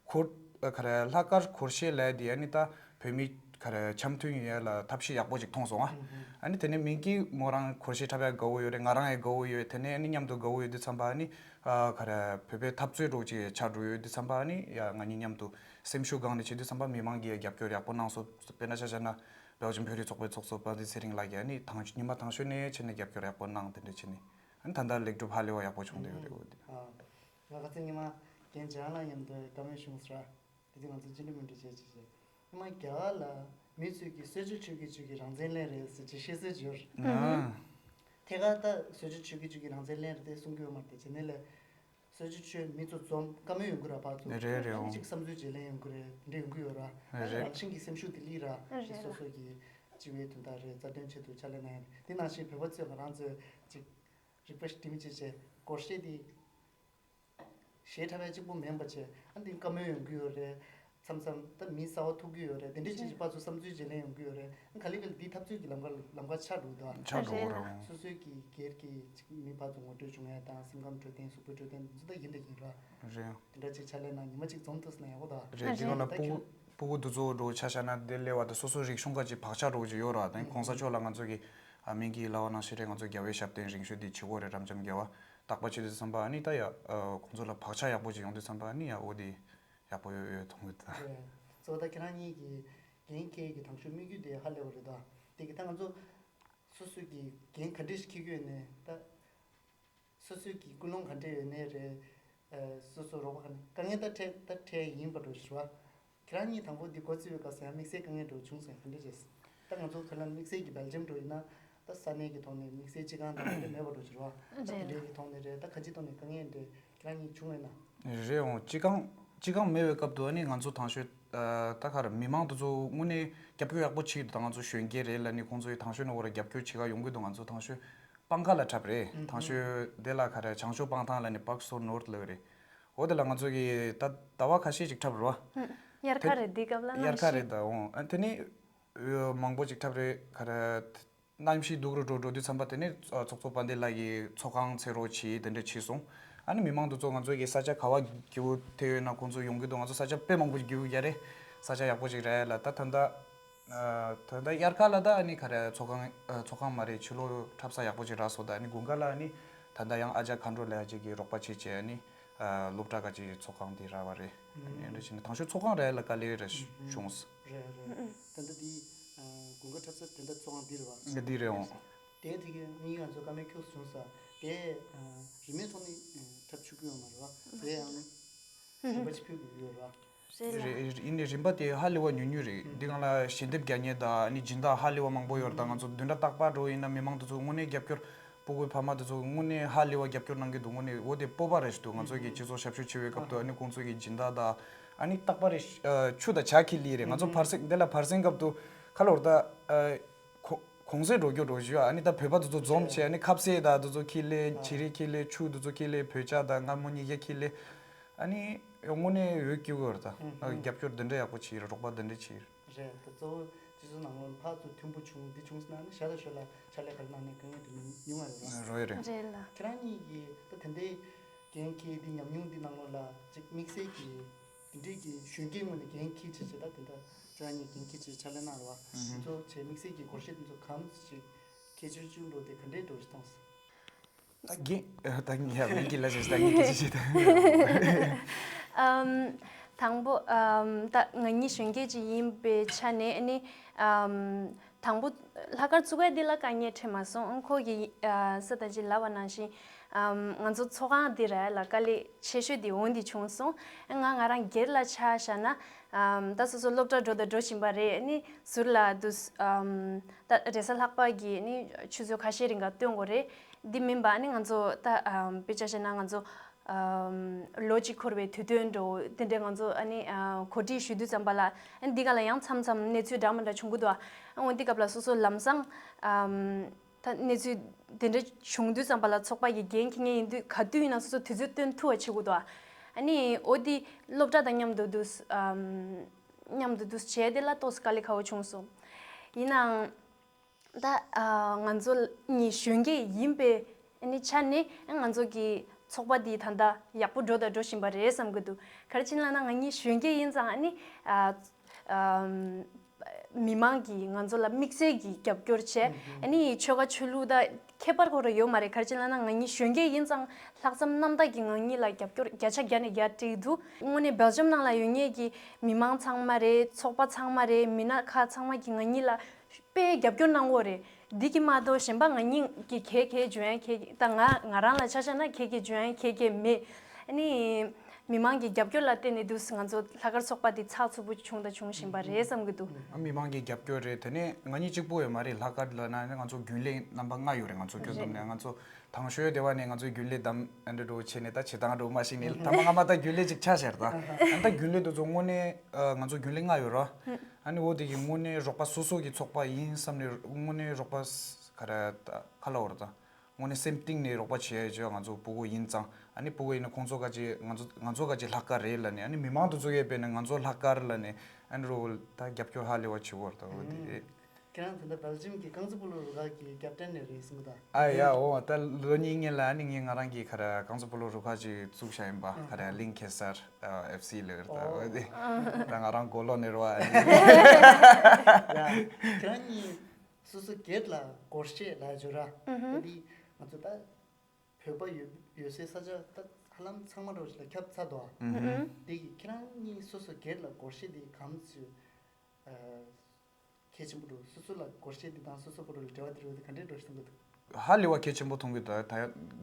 སྒོར་ག་རེ་ལྷག་དཀར་སྒོར་གཞས་ལས་དེ་ཨ་ནི་ད་བོད་མི་ག་རེ་འཆམ་མཐུན་ཡོང་ཡ་ལ་ཐབས་ཤེས་ཡག་པོ་ཅིག་མཐོང་སོང་ཨ། ཨ་ནི་དེ་ནས་མིང་གི་མོ་རང་སྒོར་གཞས་འཁྲབ་ཡ་དགའ་བོ་ཡོད་རེད། ང་རང་ཡང་དགའ་བོ་ཡོད། དེ་ནས་ཨ་ནི་མཉམ་དུ་དགའ་བོ་ཡོད་དུས་ཙམ་པ་ཨ་ནི་ཨ་ག་རེ་བོད་པའི་འཐབ་རྩོད་འདྲ་བོ་ཅིག་ཆགས་འགྲོ་ཡོད་དུས་ཙམ་པ་ཨ་ནི་ཡ་ང་གཉིས་མཉམ་དུ་སེམས་ཤུགས་སྒང་ནས་བྱེད་དུས་ཙམ་པ་མི་མང་གིས་རྒྱབ་སྐྱོར་ཡག་པོ་གནང་སོང་། དཔེར་ན་ཆ་བཞག་ན་ བེལ་ཇམ་བོད་རིགས་ཚོགས་པའི་ཚོགས་གཙོ་དཔལ་ལྡན་ཚེ་རིང་ལགས་ཀྱིས་ཨ་ནི་དང་ཉི་མ་དང་ཤོས་ནས་བྱས་ནས་རྒྱབ་སྐྱོར་ཡག་པོ་གནང་། དེ་འདྲ་བྱས་ནས་ཨ་ནི་ད་ལྟ་ལེགས་གྲུབ་ཧ་ལས་པ་ཡག་པོ་བྱུང་བསྡད་ཡོད་རེད། འོ་དེ། ཨ། ང་ཁ་སང་ཉི་མ་རྒན་འཇམ་དབྱངས་ལགས་མཉམ་དུ་བཀའ་མོལ་བྱུང་ཟེར། དེ་དུས་ང་ཚོ་བཅར་འདྲི་མི་འདྲི་བྱས་བྱས་བྱས། ཉི་མ་རྒྱ་གར་ལ་མི་ཚོས་ཀྱིས་གསོལ་ཇ་མཆོད་ཀྱི་མཆོད་ཀྱི་རང་བཙན་ལེན་རེད་ཟེར་གྱི་བཤད་སྲོལ་ཡོད་རེད། ཨ། ཐད་ཀར་ད་གསོལ་ཇ་མཆོད་ཀྱི་མཆོད་ཀྱི་རང་བཙན་ལེན་རེད་དེ་གསུང་གི་ཡོད་མ་རེད་དེ། བྱས་ནས་ལས་གསོལ་ཇ་མཆོད། མི་ཚོ་འཛོམས། བཀའ་མོལ་ཡོང་གི་ར། ཕར་ཚུར་རེད་རེད། ཨ་ནི་འོང་། གཅིག་བསམ་ཚུལ་བརྗེ་ལེན་ཡོང་གི་རེད། དེ་འདྲ་ཡོང་གི་ཡོད་ར། རེད་རེད། རང་བཞིན་གྱི་སེམས་ཤུགས་དེ་སླེབས་ར། རེད་རེད། སོ་སོ་གི་སྤྱི་པའི་དོན་དག་རེད། རྩ་དོན་ཆེད་དུ་ཕྱག་ལས་གནང་ཡ་རེད། དེ་ནང་བཞིན་བོད་པ་ཚོས་ང་རང་ཚོའི་ཅིག་རིག་པ་སྒྲིམ་བྱས་བྱས་སྒོར་གཞས་དེ་གཞས་འཁྲབ་ཡ་གཅིག་པོ་མིན་པ་བྱས། ཨ་འདི་བཀའ་མོལ་ཡོང་གི་ཡོད་རེད། མཚམས་མཚམས་ད་མི་གསར་པ་ཐུག་གི་ཡོད་རེད། དེ་འདྲའི་ཅིག་ཅིག་ཕར་ཚུར་བསམ་ཚུལ་བརྗེ་ལེན་ཡོང་གི་ཡོད་རེད། ཨ་ག་ལེ་ག་ལེ་འདི་འཐབ་རྩོད་ཀྱི་ལམ་ཁ་ལམ་ཁ་ཆགས་འགྲོ་གི་འདུག་ཆགས་འགྲོ་གི་རེད། སོ་སོའི་གི་སྒེར་གྱི་ཅིག་མི་ཕར་ཚུར་ངོ་སྤྲོད་བྱུང་ཡ་དང་། སེམས་ཁམས་འཕྲོད་བསྟེན། གཟུགས་པོའི་འཕྲོད་བསྟེན་འདི་ཚོ་ད་ཡིན་ད་ཡིན་ར། རེད། དེ་འདྲ་ཅིག་ཕྱག་ལས་གནང་། ཉི་མ་གཅིག་འཛོམས་ཐུབ་ན་ཡག་པོ་ད། རེད། འདི་ག་ལ་ད་ཁྱོད་སྤུ་སྤུ་གུ་འདི་ཚོ་འགྲོ་ཆ་བཞག་ན་དེ་སླེབས་པ་དང་སོ་སོའི་རིག་གཞུང་ཁ་ཅིག་བག་ཆགས་འགྲོ་གི་ཅིག་ཡོད་ར། ད་གོང་ས་མཆོག་ལ་ང་ཚོ་གི་ཨ་མིང་གི་ལབ་པ་ནང་བཞིན་རེད། ང་ཚོ་རྒྱལ་བའི་ཞབས་བརྟན་རིང་ཤོས་འདི་བྱེད་དགོས་རེད། རབ་འབྱམས་རྒྱལ་བ་རྟག་པར་བྱེད་དུས་ཙམ་པ་ཨ་ནི་ད་ཡ་ཨ་ཁོང་ཚོ་ལ་བག་ཆགས་ཡག་པོ་ཅིག་ཡོང་དུས་ཙམ་པ་ཨ་ནི་ཡ་འོ་དེ་ཡག་པོ་ཡོད་ཡོད་མཐོང་གི་འདུག་རེད། གཙོ་བོ་ད་ཁྱེད་རང་གཉིས་ཀྱི་འགན་འཁྱེར་གྱི་དང་ཤོས་དམིགས་ཡུལ་དེ་ཧ་ལས་པ་རེད་ད། དེ་གི་ད་ང་ཚོ་སོ་སོ་གི་འགན་ག་འདྲ་ཞིག་འཁྱེར་གྱི་ཡོད་ནས་ད། སོ་སོའི་གི་ཀུན་སློང་ག་འདྲ་ཡོད་ནའི་རེད། ཨ་སོ་སོ་རོགས་པ་ག་ནས་དཀའ་ངལ་ད་འཕྲད་ད་འཕྲད་ཡིན་པ་འགྲོ་ཞུ་བ། ཁྱེད་རང་གཉིས་དང་པོ་འདི་འགོ་བཙུགས་པའི་སྐབས་སུ་ཡང་དམིགས་བསལ་དཀའ་ངལ་འགྲོ་བྱུང་སོང་། ག་འདྲ་བྱས་སོང་། ད་ང་ཚོ་ཁ་ལ་དམིགས་བསལ་གྱི་སྦེལ་ཇམ་འགྲོ་ཡིན་ན་ད་ས་གནས་ཀྱི་ཐོག་ནས་དམིགས་བསལ་སྤྱི་ཁང་དང་དེ་འདྲ་མེད་པ་འགྲོ་ཞུ་བ། ད་དེ་འདྲའི་གི་ཐོག་ནས་རེད། ད་ཁ་ཅིག་ཐོག་ནས་དཀའ་ངལ་འདྲ་ཁྱེད་རང་གཉིས་བྱུང་ཡོད་ན། རེད་འོང་། སྤྱི་ཁང་སྤྱི་ཁང་མེད་པའི་སྐབས་དུ་ཨ་ནི་ང་ཚོ་དང་ཤོས་ཨ་ད་ག་རེ་མི་མང་དེ་ཚོ་དངོས་གནས་རྒྱབ་སྐྱོར་ཡག་པོ་བྱེད་ཀྱི་འདུག་ད་ང་ཚོ་གཞོན་སྐྱེས་རེད་ལ་ནི་ཁོང་ཚོ་ཡི་དང་ཤོས་ནས་འོ་ར་རྒྱབ་སྐྱོར་བྱེད་ག་ཡོང་གི་འདུག་ང་ཚོ་དང་ཤོས་པང་ཁ་ལ་འཁྲབ་རེད། ཨུ་དང་ཤོས་དེ་ལ་ག་རེ་བྱང་ཕྱོགས་སྤང་ཐང་ལ་ནི་Park Store North ལབ་རེད། འོ་དེ་ལ་ང་ཚོ་གི་ད་ཟླ་བ་ཁ་ཤས་ཅིག་འཁྲབ་རེད་བ། ཨུ་དབྱར་ཁ་དེ་རེད། འདི་སྐབས་ལ་དབྱར་ཁ་གནམ་གཤིས་རེད་ད། འོ་ཨ་དེ་ནི་མང་པོ་ཅིག་འཁྲབ་རེད། ག་རེ་གནམ་གཤིས་སྡུག་རུ་འགྲོ་འགྲོ་དུས་ཙམ་པ་དེ་ནི་ཚོགས་གཙོ་དཔལ་ལྡན་ལགས་ཀྱིས་ཚོགས་ཁང་འཚོལ་རོགས་བྱས་དེ་འདྲ་བྱས་སོང་། ཨ་ནི་མི་མང་དེ་ཚོ་ང་ཚོ་གི་ས་ཆ་ག་བ་སྐྱིད་པོ་དེ་ཡོད་ན་ཁོང་ཚོ་ཡོང་གི་འདུག་ང་ཚོ་ས་ཆ་དཔེ་མང་པོ་སྐྱིད་པོ་རྒྱ་རེད། ས་ཆ་ཡག་པོ་ཅིག་རེད་ལ་ད་ད་ལྟ་ཨ་ད་ལྟ་དབྱར་ཁ་ལ་ད་ཨ་ནི་ག་རེ་ཚོགས་ཁང་ཨ་ཚོགས་ཁང་མ་རེད། ཕྱི་ལོགས་འཁྲབ་ས་ཡག་པོ་ཅིག་རག་སོང་། ད་ཨ་ནི་དགུན་ཁ་ལ་ཨ་ནི་ད་ལྟ་ཡང་ཨ་ཅག་མཁའ་འགྲོ་ལགས་ཅིག་གིས་རོགས་པ་བྱས་བྱས་ཨ་ནི་ཨ་སློབ་གྲྭ་ཁ་ཅིག་ཚོགས་ཁང་དེ་རག་པ་རེད། ཨ་ནི་ཨ་འདྲ་བྱས་ནས་དང་ཤོས་ཚོགས་ཁང་རེད་ལ་དཀའ་ལས་རེད་བྱུང་སོང་། རེད་རེད། ད་ལྟ་དེ་ཨ་དགུན་ཁ་འཁྲབ་ས་དེ་འདྲ་ཚོགས་ཁང་འདི་རེད་བ། འདི་རེད་འོང་། དེ་དེ་གའི་མི་ང་ཚོ་བཀའ་མོལ་ཁྱོད་བྱུང་ས་དེ་ཨ་རིན་མེད་ཐོག་ནས་ཨ་འཁྲབ་ཆོག་གི་ཡོད་མ་རེད་བ། དེ་ཡང་རིན་པ་ཅིག་ཕུལ་དགོས་ཀྱི་ཡོད་རེད་བ། རེད་ལ། རེད། ཡིན་ནའི་རིན་པ་དེ་ཧ་ལས་པ་ཉུང་ཉུང་རེད། འདི་སྒང་ལ་ཞལ་འདེབས་རྒྱག་མཁན་དང་ཨ་ནི་སྦྱིན་བདག་ཧ་ལས་པ་མང་པོ་ཡོད་རེད། ད་ང་ཚོ་བདུན་ཕྲག་རྟག་པར་འགྲོ་ཡིན་ན་མི་མང་དེ་ཚོ་དངོས་གནས་རྒྱབ་སྐྱོར་སྤུ་གུའི་ཕ་མ་དེ་ཚོ་དངོས་གནས་ཧ་ལས་པ་རྒྱབ་སྐྱོར་གནང་གི་འདུག་དངོས་གནས་འོ་དེ་སྤོབས་པ་རེད་ཞུ་འདུག་ང་ཚོ་གི་སྤྱི་ཚོགས་ཞབས་ཞུ་བྱེད་པའི་སྐབས་དུ་ཨ་ནི་ཁོང་ཚོ་གི་སྦྱིན་བདག་དང་ཨ་ནི་རྟག་པར་རེ་ཆུ་དང་ཇ་འཁྱེར་སླེབས་རེད། ང་ཚོ་ཕར་སེང་དེ་ལ་ཕར་སེང་སྐབས་དུ་ཁ་ལོར་ད་ཨ་གོང་གོང་ཚད་འགྲོ་རྒྱུ་འགྲོ་བཞིན་ཨ་ནི་ད་བོད་པ་དེ་ཚོ་འཛོམས་བྱས་ཨ་ནི་ཁ་ཟས་དང་དེ་ཚོ་འཁྱེར་སླེབས། བྱི་རིལ་འཁྱེར་སླེབས། ཆུ་དེ་ཚོ་འཁྱེར་སླེབས། བོད་ཇ་དང་མངར་མོ་གཉིས་ཀ་འཁྱེར་སླེབས། ཨ་ནི་དངོས་གནས་འོས་སྐྱིད་པོ་རེད་ད། ཨུ་ཨུ། རྒྱབ་སྐྱོར་འདི་འདྲ་ཡག་པོ་བྱས་རེད། རོགས་པ་འདི་འདྲ་བྱས་རེད། རེད། ད་གཙོ་བོ་སྤྱི་ཚོགས་ནང་ལོགས་ཕར་ཚུར་མཐུན་པོ་བྱུང་འདི་བྱུང་ཟེར་ན་ནི་ཞར་དང་ཞོར་ལ་ཕྱག་ལས་ག་རེ་གནང་ནས་དཀའ་ངལ་དེ་མི་ཉུང་བ་ཡོད་རེད། རོ་ཡོད་རེད། རེད་ལ། ཁྱེད་རང་གཉིས་ཀྱིས་ད་དེ་འདྲའི་འགན་འཁྱེར་འདི་ཉམས་མྱོང་འདི་ནང་ལོགས་ལ་ཅིག་དམིགས་བསལ་གྱི་དེ་འདྲའི་གི་གཞོན་སྐྱེས་ངོས་ནས་འགན་འཁྱེར་བྱས་བྱས་ད་དེ་འདྲ་ཁྱེད་རང་གཉིས་འགན་འཁྱེར་བྱས་ཕྱག་ལས་གནང་རེད་བ། ཨུ་ཧུ། འདི་ཚོ་བྱས་དམིགས་བསལ་གྱི་སྒོར་གཞས་འདི་ཚོ་གང་ཞིག་ཁྱད་ཆོས་བཅུག་འགྲོ་དེ་ག་འདྲའི་འགྲོ་ཞིག་མཐོང་སོང་། ད་གིན་ད་གིན་ཡ་མིན་གྱི་ལ་ཞེས་ད་གིན་གྱི་ཅི་ཞིག་ད། ཨམ། དང་པོ་ཨམ་ད་ང་གཉིས་གཞོན་སྐྱེས་ཅིག་ཡིན་པའི་ཆ་ནས་ཨ་ནི་ཨམ་དང་པོ་ལྷག་དཀར་བཙུགས་པ་འདི་ལ་དཀའ་ངལ་འཕྲད་མ་སོང་། ཨང་ཁོ་གི་ཨ་ས་ད་ཅི་ལབ་པ་ནང་བཞིན་ཨམ་ང་ཚོ་ཚོགས་ཁང་འདི་ར་ལ་དཀའ་ལས་ཆེ་ཤོས་འདི་འོང་འདི་བྱུང་སོང་། ཨ་ང་ང་རང་སྒེར་ལ་ཆ་བཞག་ན་ཨམ་ད་སོ་སོ་སློབ་གྲྭ་འགྲོ་དང་འགྲོ་བཞིན་པ་རེད། ཨ་ནི་ཟུར་ལ་དུ་ཨམ་ད་རེས་གཟའ་ལྷག་པ་གི་ཨ་ནི་ཆུ་ཚོད་ཁ་ཤས་རིང་ག་སྟོན་དགོས་རེད། འདི་མིན་པ་ནི་ང་ཚོ་ད་ཨམ་དཔེ་ཆ་བཤད་ན་ང་ཚོ་ཨམ་ལོ་གཅིག་འཁོར་བའི་དུས་སྟོན་འགྲོ་དེ་འདྲའི་ང་ཚོ་ཨ་ནི་ཨ་གོ་སྒྲིག་ཞུ་དུས་ཙམ་པ་ལ་ཨ་ནི་འདི་ག་ལ་ཡང་མཚམས་མཚམས་གནས་ཚུལ་འདྲ་མི་འདྲ་བྱུང་གི་འདུག་ཨ་འོ་འདི་སྐབས་ལ་སོ་སོ་ལམ་སང་ཨམ་ད་གནས་ཚུལ་དེ་འདྲ་བྱུང་དུས་ཙམ་པ་ལ་ཚོགས་པ་ཡི་འགན་འཁྱེར་མཁན་ཡིན་དུས་ག་དུས་ཡིན་ན་སོ་སོ་དུས་ཚོད་སྟོན་ཐུབ་པ་བྱེད་དགོས་འདུག་ཨ་ནི་འོ་འདི་སློབ་གྲྭ་དང་མཉམ་དུ་འདུག་ཨམ་མཉམ་དུ་འདུག་བྱས་དེ་ལ་ཏོག་ཙམ་དཀའ་ལས་ཁག་པོ་བྱུང་སོང་། ཡིན་ནའང་། ད་ཨ་ང་ཚོ་གཉིས་གཞོན་སྐྱེས་ཡིན་པའི་ཨ་ནི་ཆ་ནས་ང་ཚོ་གི་ཚོགས་པ་འདི་ད་ལྟ་ཡག་པོ་འགྲོ་དང་འགྲོ་བཞིན་པ་རེད་བསམ་གྱི་འདུག་ག་རེ་བྱས་ན་ལབ་ན་ང་གཉིས་གཞོན་སྐྱེས་ཡིན་ཙང་ཨ་ནི་ཨ་ཨམ་མི་མང་གིས་ང་ཚོ་ལ་དམིགས་བསལ་གྱི་རྒྱབ་སྐྱོར་བྱས། ཨ་ནི་ཆོལ་ཁ་ཆོས་ལུགས་ད་ཁྱད་པར་ཁོ་རང་ཡོད་མ་རེད། ག་རེ་བྱས་ན་ལབ་ན་ང་གཉིས་གཞོན་སྐྱེས་ཡིན་ཙང་ལྷག་བསམ་རྣམ་དག་གིས་ང་གཉིས་ལ་རྒྱབ་སྐྱོར་བརྒྱ་ཆ་བརྒྱ་ནས་བརྒྱ་སྤྲད་ཀྱི་འདུག་དངོས་གནས་སྦེལ་ཇམ་ནང་ལ་ཡོད་མཁན་གྱི་མི་མང་ཚང་མ་རེད། ཚོགས་པ་ཚང་མ་རེད། མི་སྣ་ཁག་ཚང་མ་གིས་ང་གཉིས་ལ་ དཔེ་རྒྱབ་སྐྱོར་གནང་གི་ཡོད་རེད། འདི་གི་མ་གཏོགས་གཞན་པ་ང་གཉིས་ཀྱི་ག་ག་འཇོན་ཡ་ག་ག་ད་ང་ང་རང་ལ་ཆ་བཞག་ན་ག་ག་འཇོན་ཡ་ག་ག་མེད། ཨ་ནི་མི་མང་གི་རྒྱབ་སྐྱོར་ལ་བརྟེན་ནས་འདུག་ང་ཚོ་ལྷག་དཀར་ཚོགས་པ་འདི་ཚགས་ཚུད་པོ་བྱུང་དང་འབྱུང་བཞིན་པ་རེད་བསམ་གྱི་འདུག་ཨ། མི་མང་གི་རྒྱབ་སྐྱོར་རེད། དེ་ནས་ང་གཉིས་གཅིག་པོ་ཡོད་མ་རེད། ལྷག་དཀར་ལབ་ན་ང་ཚོ་རྒྱུན་ལས་རྣམ་པ་ལྔ་ཡོད་རེད། ང་ཚོ་ཁྱོན་བསྡོམས་ནས་ང་ཚོ་དང་ཤོས་དེ་བ་ནས་ང་ཚོའི་རྒྱུན་ལས་དམ་ཨ་འདྲ་འགྲོ་བྱས་ནས་ད་བྱེད་སྟངས་འགྲོ་མ་ཤེས་ནས་ཐ་མ་ང་མ་ད་རྒྱུན་ལས་ཅིག་ཆགས་ཤར། ད་ཨ་ད་རྒྱུན་ལས་དེ་ཚོ་དངོས་གནས་ཨ་ང་ཚོ་རྒྱུན་ལས་ལྔ་ཡོད་ར། ཨ་ནི་འོ་དེ་གི་དངོས་གནས་རོགས་པ་སོ་སོ་གི་ཚོགས་པ་ཡིན་བསམ་ནས་དངོས་གནས་རོགས་པ་ག་རེ་ད་ག་ལབ་དགོས་རེད། ད་དངོས་གནས་སེམས་གཏིང་ནས་རོགས་པ་བྱེད་ཡ་ཅིག་ང་ཚོ་ཕྲུ་གུ་ཡིན་ཙང་། ཨ་ནི་ཕྲུ་གུ་ཡིན་ན་ཁོང་ཚོ་ག་ཅིག་ང་ཚོ་ང་ཚོ་ག་ཅིག་ལྷག་དཀར་རེད་ལབ་ནས། ཨ་ནི་མི་མང་དུ་ཚུགས་ཡས་པས་ན་ང་ཚོ་ལྷག་དཀར་ལབ་ནས་ཨ་ནི་རོགས་ད་རྒྱབ་སྐྱོར་ཧ་ལས་པ་བྱེད་དགོས་རེད། ད་འོ་དེ་རེད། ཁྱེད་རང་ད་ལྟ་སྦེལ་ཇམ་གྱི་རྐང་རྩེད་སྤོ་ལོ་རུ་ཁག་གི་ཀེབ་ཏན་ནས་རེད་གསུངས་ད། ཨ་ཡ་འོ་ད་ལོ་གཉིས་སྔོན་ལ་ཨ་ནི་ངས་ང་རང་གི་ག་རེ་རྐང་རྩེད་སྤོ་ལོ་རུ་ཁག་ཅིག་བཙུགས་བཞག་ཡིན་པ། ག་རེ་གླིང་གེ་སར་ཨེཕ་སི་ལབ་རེད། ད་འོ་དེ་ད་ང་རང་གོ་ལོ་ནས་རེད་བ། ཡ་ཁྱེད་རང་གཉིས་སོ་སོ་སྒེར་ལ་སྒོར་གཞས་ལབ་ཡ་ཅིག་ཡོད་ར། ད་འདི་ང་ཚོ་ད་བོད་པ་ཡོད་ཡོད་སའི་ས་ཆ་ད་ཧ་ལམ་ཚང་མ་འདྲ་བོ་ཞིག་ལ་ཁྱབ་ཚར་འདུག་ཨ། དེ་གི་ཁྱེད་རང་གཉིས་སོ་སོ་སྒེར་ལ་སྒོར་གཞས་དེ་ག་ཚོད་གལ་ཆེན་པོ་འདུག་སོ་སོ་ལ་སྒོར་གཞས་དེ་དང་སོ་སོ་བར་ལ་འབྲེལ་བ་དེ་རེད་པ། དེ་ག་འདྲས་འདྲ་བོ་ཞིག་མཐོང་གི་འདུག་ཧ་ལས་པ་གལ་ཆེན་པོ་མཐོང་གི་འདུག་ད་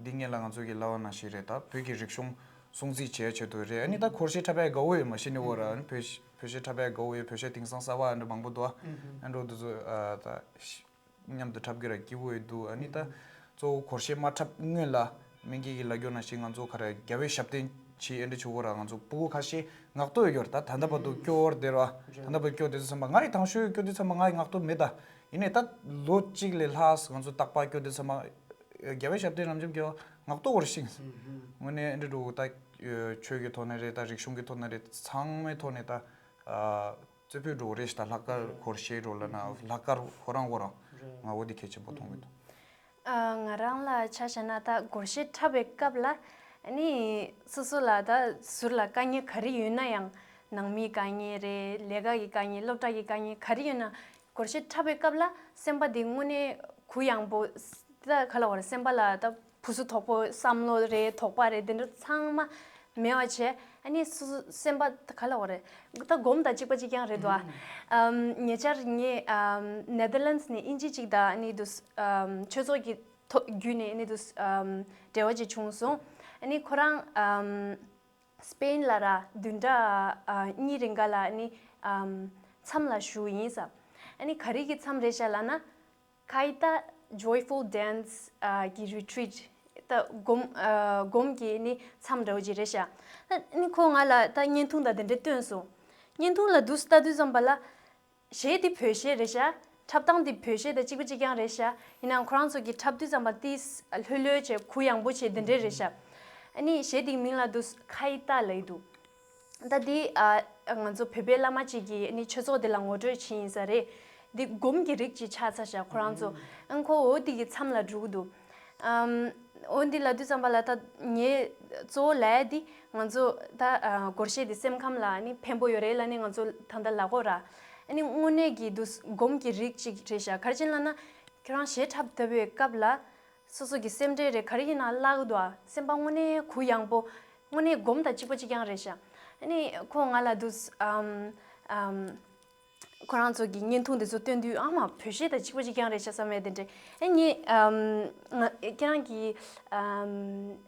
འདི་སྔོན་ལ་ང་ཚོ་གི་ལབ་པ་ནང་བཞིན་རེད། ད་བོད་ཀྱི་རིག་གཞུང་སྲུང་བརྩི་བྱེད་ཡ་ཆེད་དུ་རེད། ཨ་ནི་ད་སྒོར་གཞས་འཁྲབ་པའི་དགའ་བོ་ཡོད་མ་གཞི་ནས་འོ་ར། ཨ་ནི་བོད་བོད་གཞས་འཁྲབ་པའི་དགའ་བོ་ཡོད། བོད་གཞས་དེང་སང་གསར་པ་འདྲ་མང་པོ་འདུག་ཨ། ཨ་འགྲོ་འདི་ཚོ་ཨ་ད་མཉམ་དུ་འཁྲབ་རྒྱུ་ར་སྐྱིད་པོ་ཡོད་འདུག་ཨ་ནི་ད་གཙོ་བོ་སྒོར་གཞས་མ་འཁྲབ་སྔོན་ལ་སྨན་རྒྱལ་གྱིས་ལབ་རྒྱུ་ནང་བཞིན་ང་ཚོ་ག་རེ་རྒྱལ་བའི་ཞབས་བརྟན་བྱེད་ཨེ་འདྲ་བྱེད་དགོས་ར། ང་ཚོ་ཕྲུ་གུ་ཁ་ཤས་ངག་ཐོག་ཡོད་རྒྱུ་ར། ད་ད་ལྟ་བར་དུ་སྐྱོར་བསྡད་ར། ད་ལྟ་བར་སྐྱོར་བསྡད་ཚོ་ཚང་མ་ང་ཡི་དང་ཤོས་སྐྱོར་དུས་ཚང་མ་ང་ཡི་ངག་ཐོག་མེད་ད། ཡིན་ནའི་ད་ལོ་གཅིག་ལས་ལྷག་ང་ཚོ་རྟག་པར་སྐྱོར་དུས་ཚང་མ་རྒྱལ་བའི་ཞབས་བརྟན་རབ་འབྱམས་རྒྱལ་བ་ངག་ཐོག་བར་ཤིང་། དངོས་གནས་ཨེ་འདྲ་འགྲོ་ད་ཆོས་ཀྱི་ཐོག་ནས་རེད། ད་རིག་གཞུང་གི་ཐོག་ནས་རེད། ཚང་མའི་ཐོག་ནས་ད་རྩེ་ཕུད་འགྲོ་རེད་ཤག་ད་ལྷག་དཀར་སྒོར་གཞས་འགྲོ་ལབ་ན་ལྷག་དཀར་ཁོ་རང་ཁོ་རང་ང་འོ་དེ་གལ་ཆེན་པོ་མཐོང་གི་འདུག་ཨ། ང་རང་ལ་ཆ་བཞག་ན་ད་སྒོར་གཞས་འཁྲབ་པའི་སྐབས་ལ་ཨ་ནི་སོ་སོ་ལ་ད་ཟུར་ལ་དཀའ་ངལ་ག་རེ་ཡོད་ན་ཡང་། ནང་མིའི་དཀའ་ངལ་རེད། ལས་ཀ་གི་དཀའ་ངལ། སློབ་གྲྭ་གི་དཀའ་ངལ་ག་རེ་ཡོད་ན། སྒོར་གཞས་འཁྲབ་པའི་སྐབས་ལ་སེམས་པ་དེ་དངོས་གནས་གུ་ཡངས་པོ། ད་ག་ལབ་དགོས་རེད། སེམས་པ་ལ་ད་ཕུ་སུ་དོག་པོ། བསམ་བློ་རེད། དོགས་པ་རེད། དེ་འདྲ་ཚང་མ་མེད་པ་བྱས། ཨ་ནི་སོ་སོ་སེམས་པ་ད་ག་ལབ་དགོས་རེད། ད་སྒོམ་དང་གཅིག་པ་གཅིག་རྐྱང་རེད་དོ། ཨ། ཉེ་ཆར་ངས་ཨ་ནེ་དར་ལེན་ཌི་ནས་དབྱིན་ཇི་གཅིག་དང་ཨ་ནི་དུ་ཨམ་ཆོས་ཚོགས་ཀྱི་ཐོག་བརྒྱུད་ནས་ཨ་ནི་དུ་ཨམ་འབྲེལ་བ་ཅིག་བྱུང་སོང་། ཨ་ནི་ཁོ་རང་ཨམ་སི་པེན་ལ་ར་བདུན་ཕྲག་ཨ་གཉིས་རིང་ག་ལ་ཨ་ནི་ཨམ་མཚམས་ལ་བཞུགས་ཡིན་ས། ཨ་ནི་ག་རེ་གི་མཚམས་རེད་ཤག་ལབ་ན། ཁ་ཡི་ཏ་Joyful Dance ཨ་གི་རི་ཊི་རིཊ། ད་སྒོམ་ཨ་སྒོམ་གྱི་ནི་མཚམས་འདྲ་བོ་ཅིག་རེད་ཤག་ཨ་ནི་ཁོ་ང་ལ་ད་བརྙན་ཐུང་དང་དེ་འདྲ་སྟོན་སོང་། བརྙན་ཐུང་ལ་འདུག་སེ་ལྟ་དུས་ཙམ་པ་ལ། གཞས་འདི་བོད་གཞས་རེད་ཤག་འཁྲབ་སྟངས་འདི་བོད་གཞས་དང་གཅིག་པ་གཅིག་རྐྱང་རེད་ཤག་ཡིན་ནའང་ཁོ་རང་ཚོ་གིས་འཁྲབ་དུས་ཙམ་པ་ཏིས་ལྷོད་ལྷོད་བྱས་གུ་ཡངས་པོ་བྱས་དེ་འདྲས་རེད་ཤག་ཨ་ནི་གཞས་འདིའི་མིང་ལ་འདུག་སེ་ཁ་ཡི་ཏ་ལབ་ཀྱི་འདུག་ད་འདི་ཨ་ང་ཚོ་བོད་པའི་བླ་མ་གཅིག་གིས་ཨ་ནི་ཆོས་ཚོགས་འདི་ལ་ངོ་སྤྲོད་བྱས་ཡིན་ས་རེད། འདི་སྒོམ་གྱི་རིགས་ཅིག་ཆགས་ཚར་ཤག་ཁོ་རང་ཚོ། ཨ་ཁོ་འོ་འདི་གི་མཚམས་ལ་འགྲོ་གི་འདུག་ཨམ། འོ་འདི་ལབ་དུས་ཙམ་པ་ལ་ད་ངས་གཙོ་བོ་ལབ་ཡ་འདི་ང་ཚོ་ད་ཨ་སྒོར་གཞས་འདི་སེམས་ཁམས་ལ་ཨ་ནི་ཕན་པོ་ཡོད་རེད་ལབ་ནས་ང་ཚོ་ད་ལྟ་ལབ་ཀྱི་ཡོད་ར། ཨ་ནི་དངོས་གནས་ཀྱི་འདུག་སྒོམ་གྱི་རིགས་ཅིག་རེད་ཤག་ག་རེ་བྱས་ལབ་ན། ཁྱོད་རང་གཞས་འཁྲབ་བསྡད་པའི་སྐབས་ལ། སོ་སོ་གི་སེམས་ཁྲལ་རེད། ག་རེ་ཡིན་ན་བརླག་གི་འདུག་ཨ། སེམས་པ་དངོས་གནས་གུ་ཡངས་པོ། དངོས་གནས་སྒོམ་དང་གཅིག་པ་གཅིག་རྐྱང་རེད་ཤག་ཨ་ནི་ཁོ་ང་ལ་འདུག་ཨམ་ཨམ། ཁོ་རང་ཚོ་གི་བརྙན་ཐུང་དེ་ཚོ་སྟོན་དུས་ཨ་མ་བོད་གཞས་དང་གཅིག་པ་གཅིག་རྐྱང་རེད་ཤག་བསམ་ཡས་དེ་འདྲས། ཨེ་ངས་ཨམ་ང་ཁྱེད་རང་གི་ཨམ་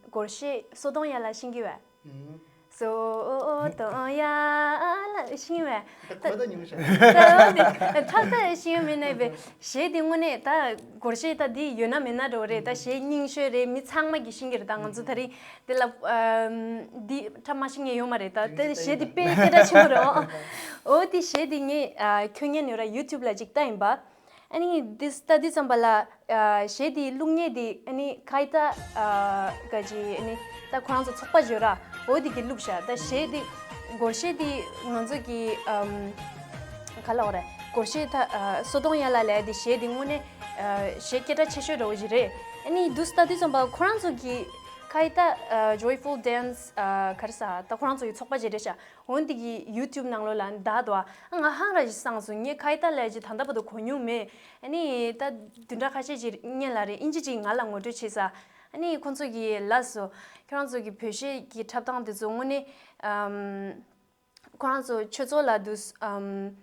སྒོར་གཞས་སོ་གཏོང་ཡ་ལ་ཤེས་ཀྱི་ཡོད། སོ་གཏོང་ཡ་ལ་ཤེས་ཀྱི་ཡོད། ད་གོ་ད་ཉུང་ཤག་ད་འོ་དེ་ཐག་ཐག་ཤེས་ཀྱི་མེད་ནའི་བས་གཞས་དེ་དངོས་གནས་ད་སྒོར་གཞས་ད་དེ་ཡོད་ན་མེད་ན་འདྲ་བོ་རེད། ད་གཞས་རྙིང་ཤོས་རེད། མི་ཚང་མ་གིས་ཤེས་ཀྱི་རེད། ད་ང་ཚོ་ད་རེས་དེ་ལ་ཨམ་འདི་འཁྲབ་མ་ཤེས་མཁན་ཡོད་མ་རེད། ད་དེ་གཞས་དེ་དཔེ་སྐད་གྲགས་ཆེན་པོ་རེད། འོ་དེ་གཞས་དེ་ངས་ཨ་ཁྱོད་ཉན་ཡོད་ར། ཡུ་ཊུབ་ལ་ཅིག་ལྟ་ཡིན་པ། ཨ་ནི་འདི་ལྟ་དུས་ཙམ་པ་ལ་ཨ་གཞས་དེ་བླུག་མཁན་དེ་ཨ་ནི་ཁ་ཡི་ཏ་ཨ་ག་ཅི་ཨ་ནི་ད་ཁོ་རང་ཚོ་ཚོགས་པ་ཡོད་ར། འོ་དེ་གིས་བླུགས་ཤག་ད་གཞས་དེ་སྒོར་གཞས་དེ་ང་ཚོ་གི་ཨམ་ག་ལབ་དགོས་རེད། སྒོར་གཞས་ད་ཨ་སོ་གཏོང་ཡ་ལ་ལབ་ཡ་དེ་གཞས་དེ་དངོས་གནས་ཨ་གཞས་སྐད་གྲགས་ཆེ་ཤོས་འདྲ་བོ་ཞིག་རེད། ཨ་ནི་འདུག་སེ་ལྟ་དུས་ཙམ་པ་ཁོ་རང་ཚོ་གི་ཁ་ཡི་ཏ་ཨ་Joyful Dance ཨ་ག་རེ་ཟེར། ད་ཁོ་རང་ཚོ་གི་ཚོགས་པ་ཅིག་རེད་ཤག་འོ་འདི་གི་ཡུ་ཊུབ་ནང་ལོགས་ལ་བདའ་འདུག་ཨ་ང་ཧང་ར་ཞིག་སངས་སོང་། ངས་ཁ་ཡི་ཏ་ལབ་ཡ་ཅིག་ད་ལྟ་བར་དུ་གོ་མྱོང་མེད། ཨ་ནི་ད་བདུན་ཕྲག་ཁ་ཤས་ཅིག་སྔོན་ལ་རེད། དབྱིན་ཇི་ཅིག་ང་ལ་ངོ་སྤྲོད་བྱས་ས། ཨ་ནི་ཁོང་ཚོ་གིས་ལབ་སོང་། ཁྱོད་རང་ཚོ་གི་བོད་གཞས་ཀྱི་འཁྲབ་སྟངས་དེ་ཚོ་དངོས་གནས་ཨམ་ཁོ་རང་ཚོ་ཆོས་ཚོགས་ལ་འདུག་ཨམ་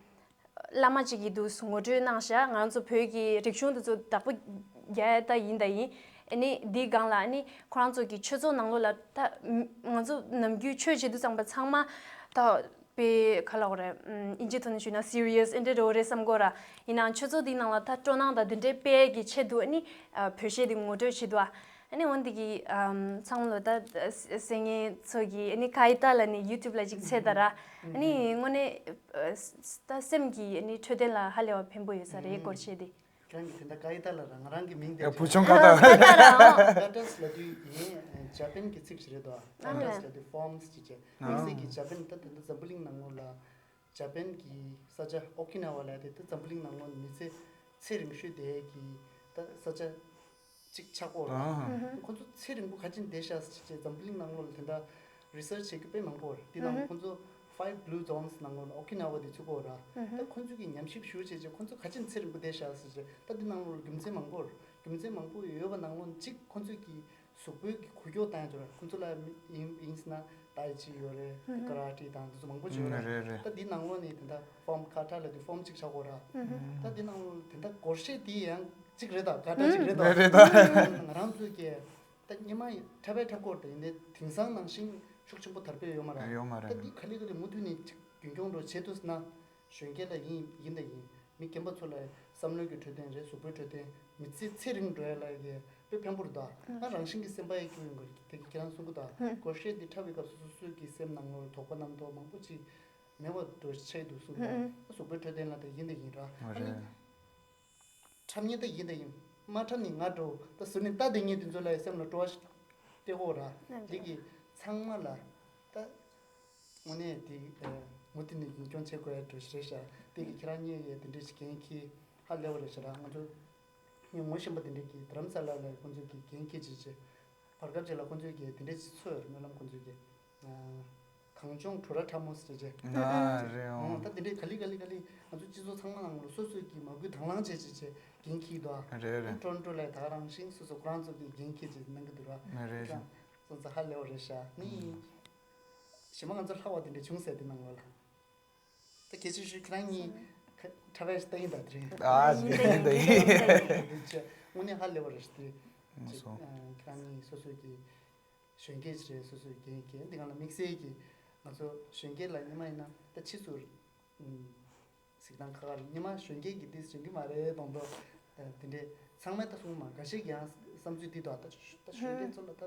བླ་མ་གཅིག་གིས་འདུག་ངོ་སྤྲོད་གནང་བཞག་ང་ཚོ་བོད་ཀྱི་རིག་གཞུང་དེ་ཚོ་བདག་པོ་རྒྱག་ཡ་ད་ཡིན་ད་ཡིན། ཨ་ནི་འདིའི་སྒང་ལ་ཨ་ནི་ཁོ་རང་ཚོ་གི་ཆོས་ཚོགས་ནང་ལོགས་ལ་ད་ང་ཚོ་ནམ་རྒྱུན་ཆོས་བྱེད་དུས་ཙམ་པ་ཚང་མ་ད་དཔེ་ག་ལབ་དགོས་རེད། ཨིན་ཇིའི་ཐོག་ནས་ཞུས་ན་སི་རི་ཡས་ཨེ་འདྲ་འགྲོ་རེད་བསམ་གོ་ར། ཡིན་ནའང་ཆོས་ཚོགས་འདིའི་ནང་ལ་ད་སྤྲོ་སྣང་དང་འདི་འདྲའི་སྤེལ་གྱི་ཆེད་དུ་ཨ་ནི་བོད་གཞས་འདི་ངོ་སྤྲོད་བྱེད་དུ་ཨ། ཨ་ནི་འོན་ཏེ་གི་ཚང་མ་ལོ་ད་སེ་ངེ་ཚོ་གི་ཨ་ནི་ཁ་ཡི་ཏ་ལ་ནི་ཡུ་ཊུབ་ལ་ཅིག་འཚོལ་ད་ར། ཨ་ནི་དངོས་གནས་ད་སེམས་ཀྱི་ཨ་ནི་འཕྲོད་བསྟེན་ལ་ཧ་ལས་པ་ཕན་པོ་ཡོད་ས་རེད་སྐོར་བཤད་དེ། ཁྱེད་རང་གི་དེ་འདྲ་ཀ་ཡི་ཏ་ལ་ར་ང་རང་གི་མིང་དེ་ཡ་བུ་ཆུང་ཀ་ཏ། ཀ་ཏ་ལ་ཀ་ཏས་ལབ་དུས་ཡིན་ཇ་པན་གི་ཚིག་ཞིག་རེད་དོ། ཀ་ཏས་ལབ་དུས་ཕོམ་སི་ཅེ་དམིགས་བསལ་གྱི་ཇ་པན་ད་དེ་འདྲ་འཛམ་བུ་གླིང་ནང་ལོགས་ལ་ཇ་པན་གྱི་ས་ཆ་ཨོ་ཀི་ན་ཝ་ལབ་དེ་ད་འཛམ་བུ་གླིང་ནང་ལོགས་མི་ཚེ་ཚེ་རིང་ཤོས་དེ་གི་ད་ས་ཆ་གཅིག་ཆགས་ཀྱི་ཡོད་རེད། ཨ་ཁོང་ཚོ་ཚེ་རིང་པོ་ག་ཅིན་བསྡད་ཤག་ཟེར་བྱས་འཛམ་བུ་གླིང་ནང་ལོགས་ལ་དེ་འདྲ་རི་སར་ཆི་བྱེད་མཁན་དཔེ་མང་པོ་ཡོད་རེད། དེ་ནང་ཁོང་ཚོ་ཕའིབ་བྷུ་ལུ་ཛོན་སི་ནང་ལོགས་ལ་ཨོ་ཀི་ན་ཝ་དེ་ཚུད་ཀྱི་ཡོད་རེད། ད་ཁོང་ཚོ་གི་ཉམས་ཞིབ་ཞུ་བྱས་བྱས་ཁོང་ཚོ་ག་ཅིན་ཚེ་རིང་པོ་བསྡད་ཤག་ཟེར་བྱས་ད་དེ་ནང་ལོགས་ལ་རྒྱུ་མཚན་མང་པོ་ཡོད་རེད། རྒྱུ་མཚན་མང་པོ་ཡོད་པ་ནང་ལོགས་གཅིག་ཁོང་ཚོ་གི་གཟུགས་པོའི་གི་འགུལ་སྐྱོད་བཏང་ཡ་ཅིག་ཡོད་རེད། ཁོང་ཚོ་ལ་ཡིན་ཡིན་ཟེར་ན་ཏའི་ཅི་ཡོད་རེད། ཀ་ར་ཏི་དང་དེ་ཚོ་མང་པོ་ཅིག་ཡོད་རེད། རེད་རེད། ད་དེ་ནང་ལོགས་ནས་དེ་འདྲ་ཕོམ་ཁ་ཏ་ལབ་དུས་ཕོམ་གཅིག་ཆགས་ཀྱི་ཡོད་རེད། ད་དེ་ནང་ལོགས་དེ་འདྲ་སྒོར་གཞས་དེ་ཡང་གཅིག་རེད་ད། ཀ་ཏ་གཅིག་རེད་ད། རེད་རེད་ད། ང་རང་ཚོས་ཀྱི་ད་སྔོན་མ་འཁྲབ་པའི་འཁྲབ་སྐོར་དེ་ཡིན་ནའི་དེང་སང་ནང་བཞིན་ཤུགས་ཆེན་པོ་དར་སྤེལ་ཡོད་མ་རེད། ཡོད་མ་རེད། ད་འདི་ག་ལེ་ག་ལེ་མུ་མཐུད་ནས་ཅིག་རྒྱུན་འཁྱོངས་འགྲོ་བྱེད་ཐུབ་ན་གཞོན་སྐྱེས་ལ་ཡིན་ཡིན་ད་ཡིན་མི་རྒན་པ་ཚོ་ལ་བསམ་བློའི་གི་འཕྲོད་བསྟེན་རེད། གཟུགས་པོའི་འཕྲོད་བསྟེན་མི་ཚེ་ཚེ་རིང་འགྲོ་ཡ་ལ་ཡི་དཔེ་ཕན་པོ་རེད་ད། ང་རང་བཞིན་གྱི་སེམས་པ་ཡི་སྐྱོ་ཡོང་གི་རེད། དེ་གི་ཁྱེད་རང་གསུང་གི་ད་སྒོར་གཞས་འདི་འཁྲབ་པའི་སྐབས་སུ་སོ་སོའི་གི་སེམས་ནང་ལོགས་དོགས་པ་རྣམ་རྟོག་མང་པོ་ཅིག་མེད་པ་འགྲོ་ཆེད་དུ་གསུང་གི་ད། གཟུགས་པོའི་འཕྲོད་བསྟེན་ལ་དེ་ཡིན་ད་ཡིན་ར། ཨ་ནི་རེད། འཁྲབ་མཁན་ད་ཡིན་ད་ཡིན། མ་འཁྲབ་ནི་ང་འགྲོ་ད་ཟུར་ནས་ལྟ་བསྡད་མཁན་དེ་ཚོ་ལ་སེམས་ལ་སྤྲོ་བ་ཞིག་སྟེར་གོ་ར། ལགས་འདི་གི་ཚང་མ་ལ་ད་དངོས་གནས་དེ་མུ་མཐུད་ནས་རྒྱུན་འཁྱོངས་བྱེད་དགོས་ཡ་འགྲོ་ཞེས་ཤ་དེ་གི་ཁྱེད་རང་གཉིས་ཡས་དེ་འདྲས་ཞིག་འགན་འཁྱེར་ཧ་ལས་པ་རེད་ཤ་ར། ང་ཚོ་ངས་ངོ་ཤེས་པ་དེ་འདྲས་ཀྱི་རྡ་རམ་ས་ལ་ལ་ཁོང་ཚོས་ཀྱི་འགན་འཁྱེར་བྱེད་ཅེས་བར་སྐབས་ཅིག་ལ་ཁོང་ཚོས་ཀྱི་དེ་འདྲས་ཞིག་འཚོལ་ཡོད་རེད། སྨོན་ལམ་ཁོང་ཚོས་ཀྱི། གངས་ལྗོངས་བྲོ་ར་ཁྲ་མོ་ཟེར་བྱས། ཨ་རེད་ཨང་། ད་འདི་འདྲའི་ག་ལེ་ག་ལེ་ག་ལེ་ང་ཚོ་སྤྱི་ཚོགས་ཚང་མ་ནང་ལ་སོ་སོས་ཀྱི་མ་བསྐུལ་དང་བླངས་བྱས་བྱས་བྱས་འགན་འཁྱེར་འདུག་ཨ། རེད་རེད། ཀྲོན་ཀྲོ་ལ་ད་ག་རང་བཞིན་སོ་སོ་ཁོ་རང་ཚོ་གི་འགན་འཁྱེར་བྱས་གནང་གི་འདུག་ར། རེད་རེད། སོང་ཙང་ཧ་ལས་པ་རེད་ཤག་ནི། གཞན་པ་ང་ཚོ་ལྷག་པ་དེ་འདྲ་བྱུང་ཟེར་དེ་ནང་ལོགས་ལ། ད་གལ་ཆེ་ཤོས་ཁྱེད་རང་གཉིས་ཁ་འཁྲབ་པའི་ལྟ་ཡིན་ད་དེ་རེད། ཨ་ཡིན་ད་ཡིན་ད་ཡིན་ད་ཡིན། དངོས་གནས་ཧ་ལས་པ་རེད་ཤག་དེ། ང་ཚོ། ཁྱེད་རང་གཉིས་སོ་སོ་གི་གཞོན་སྐྱེས་ཅིག་རེད། སོ་སོའི་འགན་འཁྱེར་འདི་གང་ལ་དམིགས་བསལ་གྱི་ང་ཚོ་གཞོན་སྐྱེས་ལ་སྔོན་མ་ཡིན་ན་ད་ཕྱིས་སུ་གཟིགས་སྟངས་ཁག་ཁག་རེད། སྔོན་མ་གཞོན་སྐྱེས་ཀྱི་འདི་གཞོན་སྐྱེས་མ་རེད་གདོང་མདོག་དེ་འདྲས་ཚང་མས་ད་གསུངས་མ་འགའ་ཤས་ཀྱིས་ཡང་བསམ་ཚུལ་འདི་དང་ད་ད་གཞོན་སྐྱེས་ཚོ་ལ་ད་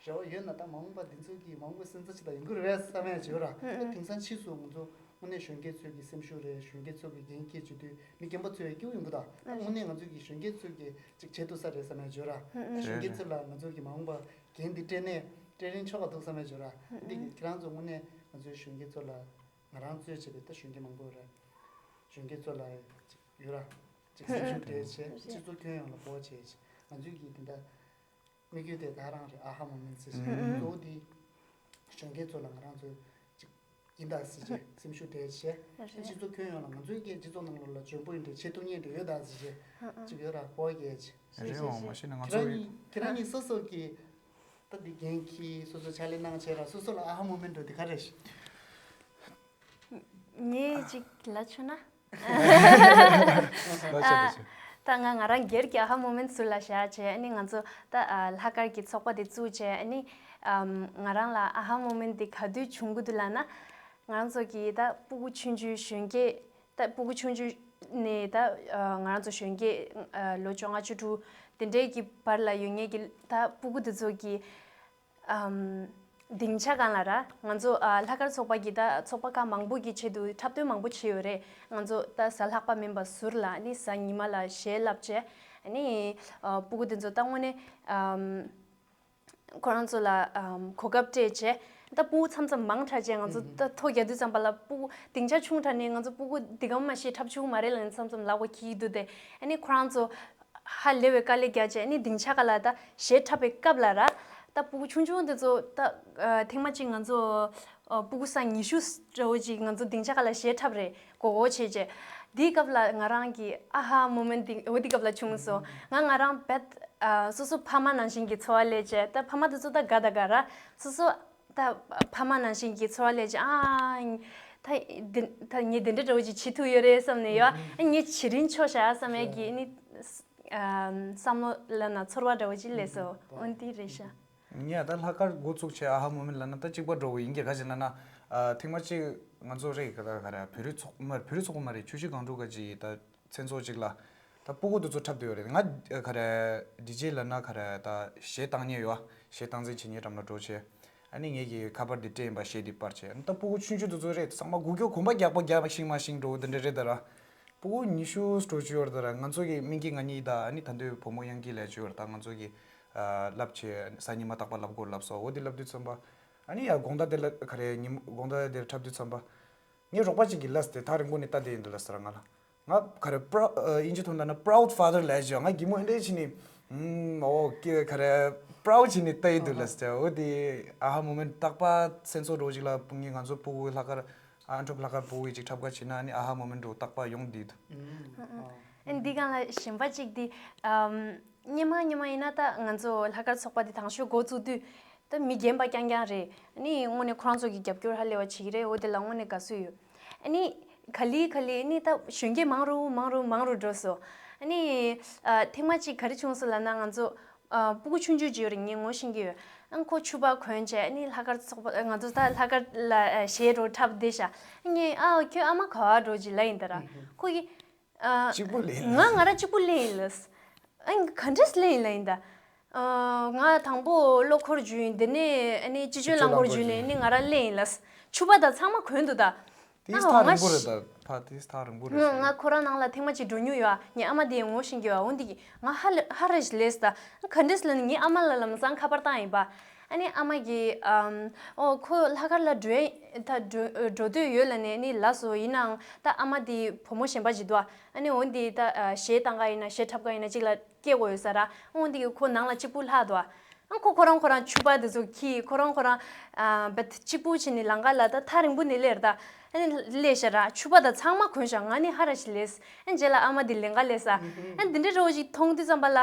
རེ་བ་ཡོད་ན་ད་མ་འོངས་པ་འདི་ཚོ་གི་མ་འོངས་པའི་སོན་རྩ་ཅིག་ད་ཡིན་དགོས་རེད་བསམ་ཡ་བྱོས་ར། ད་དེང་སང་ཕྱིས་སུ་ང་ཚོ་དངོས་གནས་གཞོན་སྐྱེས་ཚོའི་གི་སེམས་ཤུགས་རེད། གཞོན་སྐྱེས་ཚོ་གི་འགན་འཁྱེར་བྱེད་དུས་མི་རྒན་པ་ཚོའི་སྐྱིད་པོ་ཡོང་གི་ད། ད་དངོས་གནས་ང་ཚོ་གི་གཞོན་སྐྱེས་ཚོ་གི་ཅིག་བྱེད་ཐུབ་ས་རེད་བསམ་ཡ་བྱོས་ར། ད་གཞོན་སྐྱེས་ཚོ་ལ་ང་ཚོ་གི་མ་འོངས་པ་འགན་འདི་སྤྲད་ནས་སྤྲད་རིན་ཆོག་ག་འདུག་བསམ་ཡ་བྱོས་ར། འདི་གི་ཁྱེད་རང་ཚོ་དངོས་གནས་ང་ཚོའི་གཞོན་སྐྱེས་ཚོ་ལ་ང་རང་གཙོས་བྱས་པའི་ད་གཞོན་སྐྱེས་མང་པོ་ཡོད་ར། གཞོན་སྐྱེས་ཚོ་ལ་ཅིག་ཡོད་ར། ཅིག་སེམས་ཤུགས་སྤྲད་བྱས་སྤྱི་ཚོགས་ཁྱོན་ཡོངས་ལ་སྤོ་བྱས་བྱས་ང་ཚོའི་གི་དེ་འདྲ་དམིགས་ཡུལ་དེ་ད་རང་རེད། ཨ་ཧ་མོ་མེན་ཊི་ཟེར་བྱས་གཙོ་བོ་དེ་གཞོན་སྐྱེས་ཚོ་ལ་ང་རང་ཚོ་ཅིག་ཡིན་ད་ཟེར་བྱས་སེམས་ཤུགས་སྤྲད་བྱས་སྤྱི་ཚོགས་ཁྱོན་ཡོངས་ལ་ང་ཚོའི་གི་སྤྱི་ཚོགས་ནང་ལོགས་ལ་འཇོན་པོ་ཡིན་འདྲ་བྱེད་ཐུབ་མཁན་འདྲ་ཡོད་ད་ཟེར་བྱས་ཅིག་ཡོད་ར་སྤོ་བྱས་བྱས། རེད་འོང་མ་གཞི་ནས་ང་ཚོ་ཁྱེད་རང་གཉིས་ཁྱེད་རང་གཉིས་སོ་སོ་གི་ད་འདི་འགན་འཁྱེར་སོ་སོ་ཕྱག་ལས་གནང་བྱས་ར་སོ་སོ་ལ་ཨ་ཧ་མོ་མེན་ཊི་འདྲ་བོ་དེ་ག་རེ་རེད། ངས་ཅིག་ལབ་ཆོག་ན། ལབ་ཆོག་ལབ་ཆོག་ད་ང་ང་རང་སྒེར་གྱི་ཨ་ཧ་མོ་མེན་ཊི་ཟུར་ལ་བཞག་བྱས་ཨ་ནི་ང་ཚོ་ད་ལྷག་དཀར་གྱི་ཚོགས་པ་དེ་བཙུགས་བྱས་ཨ་ནི་ང་རང་ལ་ཨ་ཧ་མོ་མེན་ཊི་དེ་ག་དུས་བྱུང་གི་འདུག་ལབ་ན། ང་རང་ཚོ་གི་ད་སྤུ་གུ་ཆུང་ཆུང་གཞོན་སྐྱེས་ད་སྤུ་གུ་ཆུང་ཆུང་ནས་ད་ང་རང་ཚོ་གཞོན་སྐྱེས་ལོ་བཅོ་ལྔ་བཅུ་དྲུག་དེ་འདྲའི་གི་བར་ལ་ཡོད་མཁན་གྱི་ད་སྤུ་གུ་དེ་ཚོ་གི་ཨམ། སྡིངས་ཆ་སྒང་ལ་ར་ང་ཚོ་ཨ་ལྷག་དཀར་ཚོགས་པ་གི་ད་ཚོགས་པ་ཁག་མང་པོ་གི་ཆེད་དུ་འཁྲབ་སྟོན་མང་པོ་བྱས་ཡོད་རེད། ང་ཚོ་ད་གཟའ་ལྷག་པ་མིན་པ་ཟུར་ལ་ནི་གཟའ་ཉི་མ་ལ་གཞས་བསླབ་བྱས་ནི་ཨ་སྤུ་གུ་དེ་ཚོ་ད་དངོས་གནས་ཨམ། ཁོ་རང་ཚོ་ལ་ཨམ་གོ་སྐབས་སྤྲད་བྱས་ད་སྤུ་གུ་མཚམས་མཚམས་མང་དྲགས་བྱས་ང་ཚོ་ད་ཐོ་རྒྱག་དུས་ཙམ་པ་ལ་སྤུ་གུ་སྡིངས་ཆ་ཆུང་དྲགས་ནས་ང་ཚོ་སྤུ་གུ་འདི་ག་མ་ཤེས་འཁྲབ་བཅུག་མ་རེད་ལབ་ནས་མཚམས་མཚམས་ལབ་པ་གི་འདུག་སྟེ་ཨ་ནི་ཁོ་རང་ཚོ། ཧ་ལས་པའི་དཀའ་ལས་རྒྱག་བྱས་ནི་སྡིངས་ཆ་སྒང་ལ་ད་གཞས་འཁྲབ་པའི་སྐབས་ལ་ར་ད་སྤུ་གུ་ཆུང་ཆུང་དེ་ཚོ་ད་ཐེངས་མ་གཅིག་ང་ཚོ་སྤུ་གུ་སང་ཉི་ཤུ་འདྲ་བོ་ཅིག་ང་ཚོ་སྡིངས་ཆ་སྒང་ལ་གཞས་འཁྲབ་རེད་གོ་གོ་བྱས་བྱས། དེའི་སྐབས་ལ་ང་རང་གི་ཨ་ཧ་མོ་མེན་ཊི་འོ་དེའི་སྐབས་ལ་བྱུང་སོང་། ང་ང་རང་རྦད་སོ་སོ་ཕ་མ་ནང་བཞིན་གྱི་ཚོར་བ་སླེབས་བྱས་ད་ཕ་མ་དེ་ཚོ་ད་དགའ་ད་དགའ་ར་སོ་སོ། ད་ཕ་མ་ནང་བཞིན་གྱི་ཚོར་བ་སླེབས་ཀྱི་ཨ། ད་འདི་ད་ངས་འདི་འདྲ་འདྲ་བོ་ཅིག་བྱེད་ཐུབ་ཡོད་རེད་བསམ་ནས་ཡོད། ཨ་ངས་བྱེད་རིན་ཆོག་བཞག་བསམ་ཡས་ཀྱི་ནི་ཨམ་བསམ་བློ་ལ་ན་ཚོར་བ་འདྲ་བོ་ཅིག་སླེབས་སོང་། འོ་འདི་རེད་ཤག་ངས་ད་ལྷག་དཀར་འགོ་བཙུགས་བྱས་ཨ་ཧ་མོ་མེན་ལབ་ན་ད་གཅིག་པ་འདྲ་བོ་ཡིན་གྱི། ག་ཅི་ལབ་ན་ཨ་ཐེངས་མ་གཅིག་ང་ཚོ་རེད་ག་ད་ག་རེ་བོད་རིགས་ཚོགས་མ་བོད་རིགས་ཚོགས་པ་མ་རེད། ཆུ་བཞི་སྒང་དྲུག་ག་ཅིག་ད་མཚན་ཚོགས་གཅིག་ལ་ད་སྤུ་གུ་དེ་ཚོ་འཁྲབ་བསྡད་ཡོད་རེད། ང་ག་རེ་ཌི་ཇེ་ལབ་ན་ག་རེ་ད་གཞས་བཏང་མཁན་ཡོད་ཨ། གཞས་སྟངས་འཛིན་བྱེད་མཁན་འགྲམ་ལ་འགྲོ་བྱས། ཨ་ནི་ངེད་ཀྱི་ཁ་པར་འདི་སྤྲད་ཡིན་པ་གཞས་འདི་པར་བྱས། ཨ་ནི་ད་སྤུ་གུ་ཆུང་ཆུང་དེ་ཚོ་རེད། ཚང་མ་སྒུག་སྐྱོ་གོམ་པ་རྒྱག་པ་རྒྱག་ཤིང་མ་ཤིང་འགྲོ་འདི་འདྲ་རེད་ད་ར། སྤུ་གུ་ཉི་ཤུ་འགྲོ་བཅུག་ཡོད་རེད་ད་ར། ང་ཚོ་གི་སྨན་གྱི་ང་གཉིས་ད་ཨ་ནི་ད་དུང་བུ་མོ་གཡང་སྐྱིད་ལབ་བཅུག་ཡོད་རེད། ད་ང་ཚོ་གི་ཨ་བསླབ་བྱས་གཟའ་ཉི་མ་རྟག་པར་བསླབ་དགོས་ལབ་སོང་། འོ་འདི་བསླབ་དུས་ཙམ་པ་ཨ་ནི་ཡ་དགོང་དག་དེ་ལ་ག་རེ་ཉིན་དགོང་དག་དེར་འཁྲབ་དུས་ཙམ་པ་ངའི་རོགས་པ་གཅིག་གིས་ལབ་སྟེ་ཐག་རིང་པོ་ནས་ལྟ་བསྡད་ཡིན་འདུག་ལབ་ཟེར་ང་ལ། ང་ག་རེ་པྲ་ཨ་དབྱིན་ཇི་ཐོག་ལ་ན་proud father ལབ་ཡ་ཅིག་ཡོད། ང་གད་མོ་འདྲ་བྱས་ནས་ཨུམ་འོ་ཀེ་ག་རེ་པྲའུཌ་བྱས་ནས་ལྟ་ཡི་འདུག་ལབ་ཟེར། འོ་དེ་ཨ་ཧ་མོ་མེན་ཊི་རྟག་པར་མཚན་ཚོགས་འདྲ་བོ་ཅིག་ལ་སྤུ་ངའི་ང་ཚོ་སྤུ་གུ་ལྷག་དཀར་ཨ་འཁྲབ་ལྷག་དཀར་སྤུ་གུ་ཡིས་ཅིག་འཁྲབ་ག་བྱེད་ན་ཨ་ནི་ཨ་ཧ་མོ་མེན་ཊི་འདྲ་བོ་རྟག་པར་ཡོང་བསྡད་འདུག་ཨ་འདི་སྒང་ལ་གཞན་པ་གཅིག་དེ་ཨམ་སྔོན་མ་སྔོན་མ་ཡིན་ན་ད་ང་ཚོ་ལྷག་དཀར་ཚོགས་པ་དེ་དང་ཤོས་འགོ་བཙུགས་དུས། ད་མི་རྒན་པ་རྐྱང་རྐྱང་རེད། ཨ་ནི་དངོས་གནས་ཁོ་རང་ཚོ་གི་རྒྱབ་སྐྱོར་ཧ་ལས་པ་བྱེད་ཀྱི་རེད། འོ་དེ་ལ་དངོས་གནས་དགའ་བསུ་ཡོད། ཨ་ནི་ག་ལེ་ག་ལེ་ཨ་ནི་ད་གཞོན་སྐྱེས་མང་རུ་མང་རུ་མང་རུ་འགྲོ་སོང་། ཨ་ནི་ཨ་ཐེངས་མ་གཅིག་ག་རེ་བྱུང་སོང་ལབ་ན་ང་ཚོ་ཨ་སྤུ་གུ་ཆུང་ཆུང་ཅིག་ཡོད་རེད། ངས་ངོ་ཤེས་ཀྱི་ཡོད། ཨ་ཁོ་ཕྱུ་པ་གོན་བྱས་ཨ་ནི་ལྷག་དཀར་ཚོགས་པ་ང་ཚོ་ད་ལྷག་དཀར་ལ་ཨ་གཞས་རོ་འཁྲབ་བསྡད་ཤག་ཨ་ངས་ཨ་ཁྱོད་ཨ་མ་ག་བ་འགྲོ་ཅིག་ལབ་ཡིན་ད་ར། ཁོ་གིས། ཨ། གཅིག་པུ་ལེན། ང་ང་རང་གཅིག་པུ་ལེན་ཡིན་ལགས། ཨ་ག་འདྲས་ལེན་ཡིན་ལབ་ཡིན་ད། ཨ་ང་དང་པོ་གློ་འཁོར་འཇུས་ཡིན། དེ་ནས་ཨ་ནི་ཅི་ཅོན་རླངས་འཁོར་འཇུས་ནས་ཨ་ནི་ང་རང་ལེན་ཡིན་ལགས། ཕྱུ་པ་དང་ཚང་མ་གོན་འདུག་ད། ཏིས་ཨ་ཐག་ང་རིང་པོ་རེད་ཤི་ད། ཕ་ཏིས་ཐག་རིང་པོ་རེད་ང་ཤི། ང་ཁོ་རང་ནང་ལ་ཐེངས་མ་གཅིག་འགྲོ་མྱོང་ཡོད་ཨ། ངའི་ཨ་མ་དེ་ངོ་ཤེས་ཀྱི་ཡོད་ཨ། འོན་ཏེ་གི་ང་ཧ་ལ་ཧ་ར་ཞིག་ལས་ད། ག་འདྲས་ལབ་ན་ངའི་ཨ་མ་ལ་ལམ་སང་ཁ་པར་བཏང་ཡིན་པ། ཨ་ནི་ཨ་མ་གིས་ཨམ། ཨོ་ཁོ་ལྷག་དཀར་ལ་འགྲོ་ཡ་ད་འགྲོ་འགྲོ་འདོད་ཡོད་ལབ་ནས་ནི་ལབ་སོང་། ཡིན་ནའང་ད་ཨ་མ་དེ་བུ་མོ་གཞན་པ་ཞིག་འདུག་ཨ་ནི་འོ་འདི་ད་གཞས་བཏང་ག་ཡིན་ན་གཞས་འཁྲབ་ག་ཡིན་ན་གཅིག་ལ་སྐྱེལ་དགོས་ཡོད་ས་ར། འོ་འདི་གི་ཁོ་ནང་ལ་གཅིག་པུ་ལྷག་འདུག་ཨ་ཁོ་ཁོ་རང་ཁོ་རང་ཕྱུ་པ་དེ་ཚོ་ཁྱི་ཁོ་རང་ཁོ་རང་ཨ་བད་གཅིག་པུ་བྱས་ནས་ལམ་ཁ་ལ་ད་ཐག་རིང་པོ་ནས་སླེབས་ར་ད། ཨ་ནི་སླེབས་ཤག་ར་ཕྱུ་པ་ད་ཚང་མ་གོན་ཤག་ང་ནི་ཧ་ར་ཞིག་ལས། ཨ་རྗེས་ལ་ཨ་མ་དེ་ལེན་ག་སླེབས་ས། ཨ་འདི་འདྲའི་རོ་ཞིག་མཐོང་དུས་ཙམ་པ་ལ།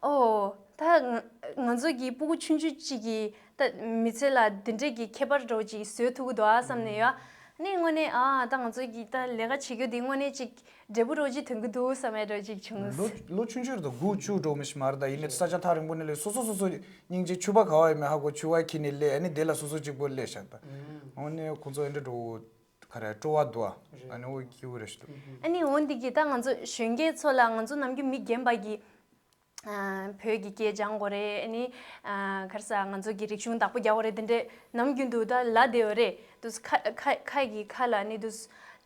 ཨོ། ད་ང་ང་ཚོ་གི་སྤུ་གུ་ཆུང་ཆུང་གཅིག་གིས་ད་མི་ཚེ་ལ་འདི་འདྲས་ཀྱི་ཁྱད་པར་འདྲ་བོ་ཅིག་བཟོས་ཐུབ་ཀྱི་འདུག་ཨ་བསམ་ནས་ཡོད། ནས་དངོས་གནས་ཨ་ད་ང་ཚོ་གི་ད་ལས་ཀ་བྱེད་རྒྱུ་འདི་དངོས་གནས་ཅིག་འབྲས་བུ་འདྲ་བོ་ཅིག་ཐོན་གྱི་འདུག་བསམ་ཡས་འདྲ་བོ་ཅིག་བྱུང་། ལོ་ལོ་ཆུང་ཆུང་རེད་ད། དགུ་བཅུ་འགྲོ་མི་ཞིག་མ་རེད་ད། ཡིན་ནའི་ས་ཆ་ཐག་རིང་པོ་ནས་སླེབས། སོ་སོ་སོ་སོ་སྙིང་རྗེ། ཕྱུ་པ་ག་བ་ཡོད་མེད་ཧ་གོ། ཕྱུ་པ་ཁྱེར་ནས་སླེབས། ཨ་ནི་དེ་ལ་སོ་སོ་གཅིག་པོ་སླེབས་ཤག་ད། དངོས་གནས་ཁོང་ཚོ་ཨེ་འདྲ་འདྲ་བོ་ག་རེ་སྤྲོ་བ་འདུག་ཨ། ཨ་ནི་འོ་སྐྱིད་པོ་རེད་ཤག་ད། ཨ་ནི་འོ་འདི་གི་ད་ང་ཚོ་གཞོན་སྐྱེས་ཚོ་ལ་ང་ཚོ་ནམ་རྒྱུན་མི་རྒན་པ་གི་ཨ་བོད་ཀྱི་སྐད་སྦྱང་དགོས་རེད། ཨ་ནི་ཨ་ག་རེ་ཟ་ང་ཚོ་གི་རིག་གཞུང་བདག་པོ་རྒྱག་དགོས་རེད། དེ་འདྲས་ནམ་རྒྱུན་དུ་ད་ལབ་བསྡད་ཡོད་རེད། དུས་ཁ་ཁ་ཁ་གི་ཁ་ལ་ནི་དུས་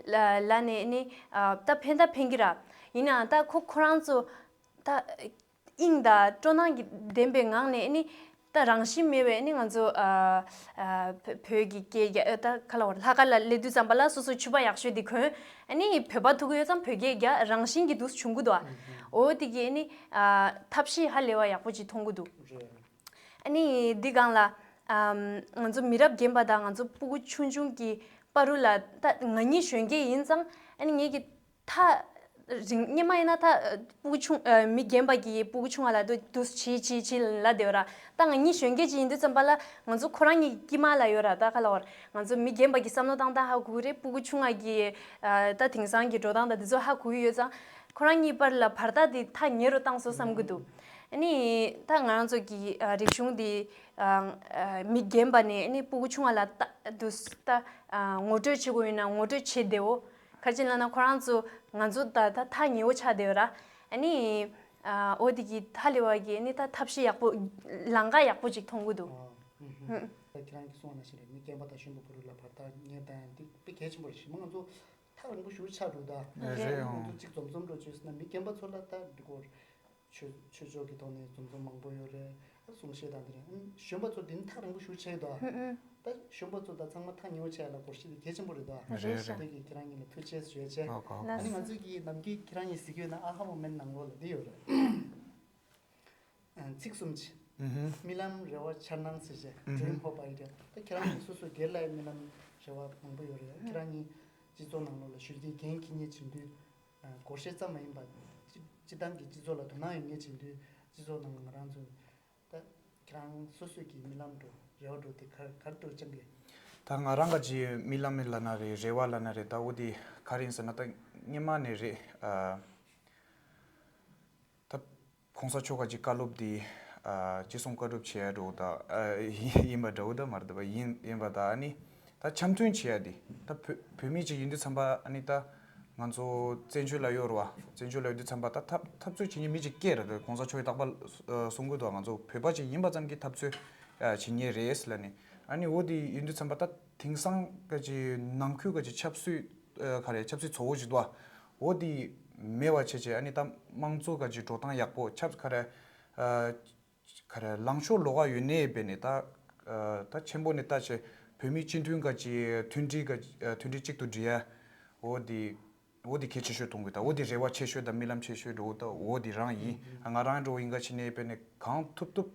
ལ་ལ་ནས་ནི་ཨ་ད་ཕན་ད་ཕན་གྱི་ར། ཡིན་ནའང་ད་ཁོ་ཁོ་རང་ཚོ་ད་དབྱིངས་དང་སྤྲོ་སྣང་གི་ལྡན་པའི་ངང་ནས་ནི་ད་རང་བཞིན་མེད་པའི་ནི་ང་ཚོ་ཨ་ཨ་བོད་བོད་ཀྱི་སྐད་རྒྱ་ཨ་ད་ཁ་ལ་བར་ལྷག་དཀར་ལ་སླེབས་དུས་ཙམ་པ་ལ་སོ་སོ་ཕྱུ་པ་ཡག་ཤོས་དེ་གོན། ཨ་ནི་བོད་པ་ཐུག་གི་ཡོད་ཙང་བོད་སྐད་རྒྱག་རང་བཞིན་གྱི་འདུག་བྱུང་གི་འདུག་ཨ། འོ་དེ་གི་ཨ་ནི་ཨ་ཐབས་ཤེས་ཧ་ལས་པ་ཡག་པོ་ཅིག་མཐོང་གི་འདུག་ཨ་ནི་འདི་སྒང་ལ་ཨམ་ང་ཚོ་མི་རབས་རྒན་པ་དང་ང་ཚོ་སྤུ་གུ་ཆུང་ཆུང་གི་བར་དུ་ལ་ད་ང་གཉིས་གཞོན་སྐྱེས་ཡིན་ཙང་ཨ་ནི་ངེད་ཀྱི་ཐག་རིང་སྔོན་མ་ཡིན་ན་ད་སྤུ་གུ་ཆུང་ཨ་མི་རྒན་པ་གི་སྤུ་གུ་ཆུང་བ་ལ་དུ་དུ་བྱིས་བྱིས་བྱིས་ལབ་བསྡད་པ་ར། ད་ང་གཉིས་གཞོན་སྐྱེས་ཅིག་ཡིན་དུས་ཙམ་པ་ལ་ང་ཚོ་ཁོ་རང་གཉིས་དཀྱིལ་མ་ལ་ཡོད་ར། ད་ག་ལབ་དགོས་རེད། ང་ཚོ་མི་རྒན་པ་གི་བསམ་བློ་བཏང་སྟངས་ཧ་གོ་གི་རེད། སྤུ་གུ་ཆུང་བ་གི་ཨ་ད་དེང་སང་གི་འགྲོ་སྟངས་དང་དེ་ཚོ་ཧ་གོ་གི་ཡོད་ཙང་ཁོ་རང་གཉིས་བར་ལ་བར་ཐག་དེ་ཐག་ཉེ་རུ་བཏང་སོང་བསམ་གི་འདུག་ཨ་ནི་ད་ང་རང་ཚོ་གི་ཨ་རིག་གཞུང་དེ་ཨ་ཨ་མི་རྒན་པ་ནས་ཨ་ནི་སྤུ་གུ་ཆུང་བ་ལ་ད་དུ་ད་ཨ་ངོ་སྤྲོད་བྱེད་དགོས་ཡིན་ན་ངོ་སྤྲོད་བྱེད་བདེ་བོ། ག་རེ་བྱས་ལབ་ན་ཁོ་རང་ཚོ་ང་ཚོ་ད་ད་ཐག་ཉེ་བོ་ཆགས་བསྡད་ཡོད་ར། ཨ་ནི་ཨ་འོ་དེ་གི་ཧ་ལས་པ་གི་ཨ་ནི་ད་ཐབས་ཤེས་ཡག་པོ་ལམ་ཁ་ཡག་པོ་ཅིག་མཐོང་གི་འདུག་ཨ། ཧུམ་ཧུམ། ད་ཁྱེད་རང་གིས་གསུངས་པ་ནང་བཞིན་རེད། མི་རྒན་པ་དང་གཞོན་པ་བར་ལ་བར་ཐག་ཉེ་བཏང་ཡ་འདི་དཔེ་གལ་ཆེན་པོ་རེད། ཞི་མ་ང་ཚོ་ཐག་རིང་པོ་ཞེ་པོ་ཆགས་འདུག་ད། རེད་ཨང་། ང་ཚོ་གཅིག་འཛོམས་འཛོམས་འདྲ་བྱས་ཟེར་ན་མི་རྒན་པ་ཚོ་ལ་ད་འགྲིག་གོ། ཆོས་ཆོས་ཕྱོགས་ཀྱི་ཐོག་ནས་འཛོམས་འཛོམས་མང་པོ་ཡོད་རེད། གསུང་བཤད་དང་དེ་རེད། ཨང་། གཞོན་པ་ཚོ་འདི་ནི་ཐག་རིང་པོ་ཞེ་པོ་ཆགས་ཡོད་ད། ཧུམ་ཨང་། ད་གཞོན་པ་ཚོ་ད་ཚང་མ་ཐག་ཉེ་བོ་ཆགས་ཡ་ལ་སྒོར་གཞས་དེ་གལ་ཆེན་པོ་རེད་ད། རེད་ཤག། དེ་གི་ཁྱེད་རང་གཉིས་ལ་ཐུགས་རྗེ་ཆེ་ཞུ་ཡ་བྱས། ཨོ་ཁ་ཨོ་ཁ། ཨ་ནི་ང་ཚོ་གི་ནམ་རྒྱུན་ཁྱེད་རང་གཉིས་གཟིགས་ཡོད་ན་ཨ་ཧ་མོ་མེན་ནང་ལོགས་ལ་འདི་ཡོད་རེད། ཚིག་གསུམ་གྱིས། ཨུ་ཧུམ། རྨི་ལམ་རེ་བ་འཆར་སྣང་ཟེར་བྱས། ཨུ་ཧུམ། Dream Hope Idea། ད་ཁྱེད་རང་གཉིས་སོ་སོ་སྒེར་ལ་ཡང་རྨི་ལམ་རེ་བ་མང་པོ་ཡོད་རེད། ཁྱེད་རང་གཉིས་སྤྱི་ཚོགས་ནང་ལོགས་ལ་གཞོན་སྐྱེས་འགན་འཁྱེར་མཁན་བྱེད་དུས། སྒོར་གཞས་ཙམ་མ་ཡིན་པར་སྤྱི་སྤྱི་བཏང་གི་སྤྱི་ཚོགས་ལ་དོ་སྣང་ཡོད་མཁན་བྱེད་དུས་སྤྱི་ཚོགས་ནང་ལ་ང་རང་ཚོ་ད་ཁྱེད་རང་སོ་སོ་གི་རྨི་ལམ་འགྲོ་རེ་བ་འགྲོ་དེ་ག་ག་རེ་འགྲོ་བཅངས་གི། ད་ ད་ང་རང་ག་ཅི་རྨི་ལམ་ལབ་ན་རེད། རེ་བ་ལབ་ན་རེད། ད་འོ་དེ་ག་རེ་ཡིན་ཟེར་ན། ད་སྔོན་མ་ནས་རེད། ཨ། ད་གོང་ས་མཆོག་ག་ཅི་བཀའ་སློབ་དེ། ཨ། ཅི་གསུང་བཀའ་སྒྲུབ་བྱེད་ཡ་འདྲ་བོ་ད། ཨ། ཡིན་པ་འདྲ་བོ་ད་མ་རེད་པ། ཡིན་ཡིན་པ་ད། ཨ་ནི་ད་འཆམ་མཐུན་བྱེད་ཡ་དེ། ད་བོད་བོད་མི་ཅིག་ཡིན་དུས་ཙམ་པ། ཨ་ནི་ད་ང་ཚོ་བཙན་བྱོལ་ལ་ཡོད་རེད་པ། བཙན་བྱོལ་ལ་ཡོད་དུས་ཙམ་པ་ད་འཐབ་འཐབ་རྩོད་བྱེད་མཁན་མི་ཅིག་སྐད་རེད། གོང་ས་མཆོག་གིས་རྟག་པར་གསུང་གི་འདུག་ང་ཚོ་བོད་པ་ཅིག་ཡིན་པ་ཙམ་གྱིས་འཐབ་རྩོད་བྱེད་མཁན་རེད་ལབ་ནས། ཨ་ནི་འོ་དེ་ཡིན་དུས་ཙམ་པ། ད་དེང་སང་ག་ཅི་ནང་ཁུལ་ག་ཅི་ཆབ་སྲིད། ཨ། ག་རེ། ཆབ་སྲིད་ཚ་བོ་ཞིག་འདུག་འོ་དེ་མེད་པ་བྱས་བྱས། ཨ་ནི་ད་དམངས་གཙོ་ག་ཅི་འགྲོ་སྟངས་ཡག་པོ། ཆབ་ག་རེ། ཨ། ག་རེ། ལངས་ཕྱོགས་ལོགས་ཀ་ཡོད་ནའི་བས་ནས། ད་ཨ། ད་ཆེན་པོ་ནས་བལྟས་བྱས་བོད་མི་སྤྱི་མཐུན་ག་ཅི་མཐུན་སྒྲིལ་ག་ཅི། ཨ། མཐུན་སྒྲིལ་གཅིག་ཏུ་སྒྲིལ་ཡ། འོ་དེ་འོ་དེ་གལ་ཆེ་ཤོས་མཐོང་གི། ད་འོ་དེ་རེ་བ་ཆེ་ཤོས་དང་རྨི་ལམ་ཆེ་ཤོས་འདྲ་བོ་ད་འོ་དེ་རང་ཡིན། ང་རང་འདྲ་བོ་ཡིན་ག་ཅི་ནས་བས་ནས་གང་ཐུབ་ཐུབ་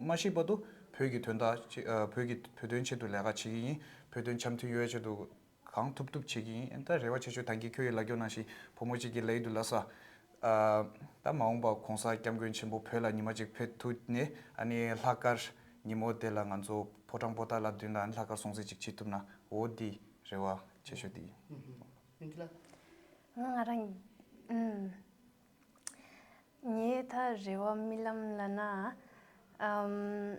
མ་ཤི་བར་དུ་བོད་ཀྱི་དོན་དག་ཅིག་ཨ། བོད་ཀྱི་བོད་དོན་ཆེད་དུ་ལས་ཀ་བྱེད་ཀྱི་ཡིན། བོད་དོན་འཆམ་མཐུན་ཡོང་ཡ་ཆེད་དུ་གང་ཐུབ་ཐུབ་བྱེད་ཀྱི་ཡིན། ད་རེ་བ་ཆེ་ཤོས། ད་གིན་ཁྱོད་ཀྱིས་ལབ་རྒྱུ་ནང་བཞིན་བུ་མོ་གཅིག་གིས་ལབ་ཀྱི་འདུག་ལབ་ས། ཨ། ད་མ་འོངས་པ་གོང་ས་སྐྱབས་མགོན་ཆེན་པོ་བོད་ལ་ཉི་མ་གཅིག་ཕེབས་ཐུབ་ནས། ཨ་ནི་ལྷག་དཀར་ཉིན་མོ་དེ་ལ་ང་ཚོ་ཕོ་བྲང་པོ་ཏཱ་ལ་མདུན་ལ་ལྷག་དཀར་སྲུང་བརྩི་ཅིག་བྱེད་ཐུབ་ན། འོ་དེ་རེ་བ་ཆེ་ཤོས་དེ་ཡིན། ཨུ་ཧུམ། ཡིན་གྱི་ལ། ང་ང་རང་། ཨུམ། ངའི་ད་རེ་བ་རྨི་ལམ་ལབ་ན། ཨམ།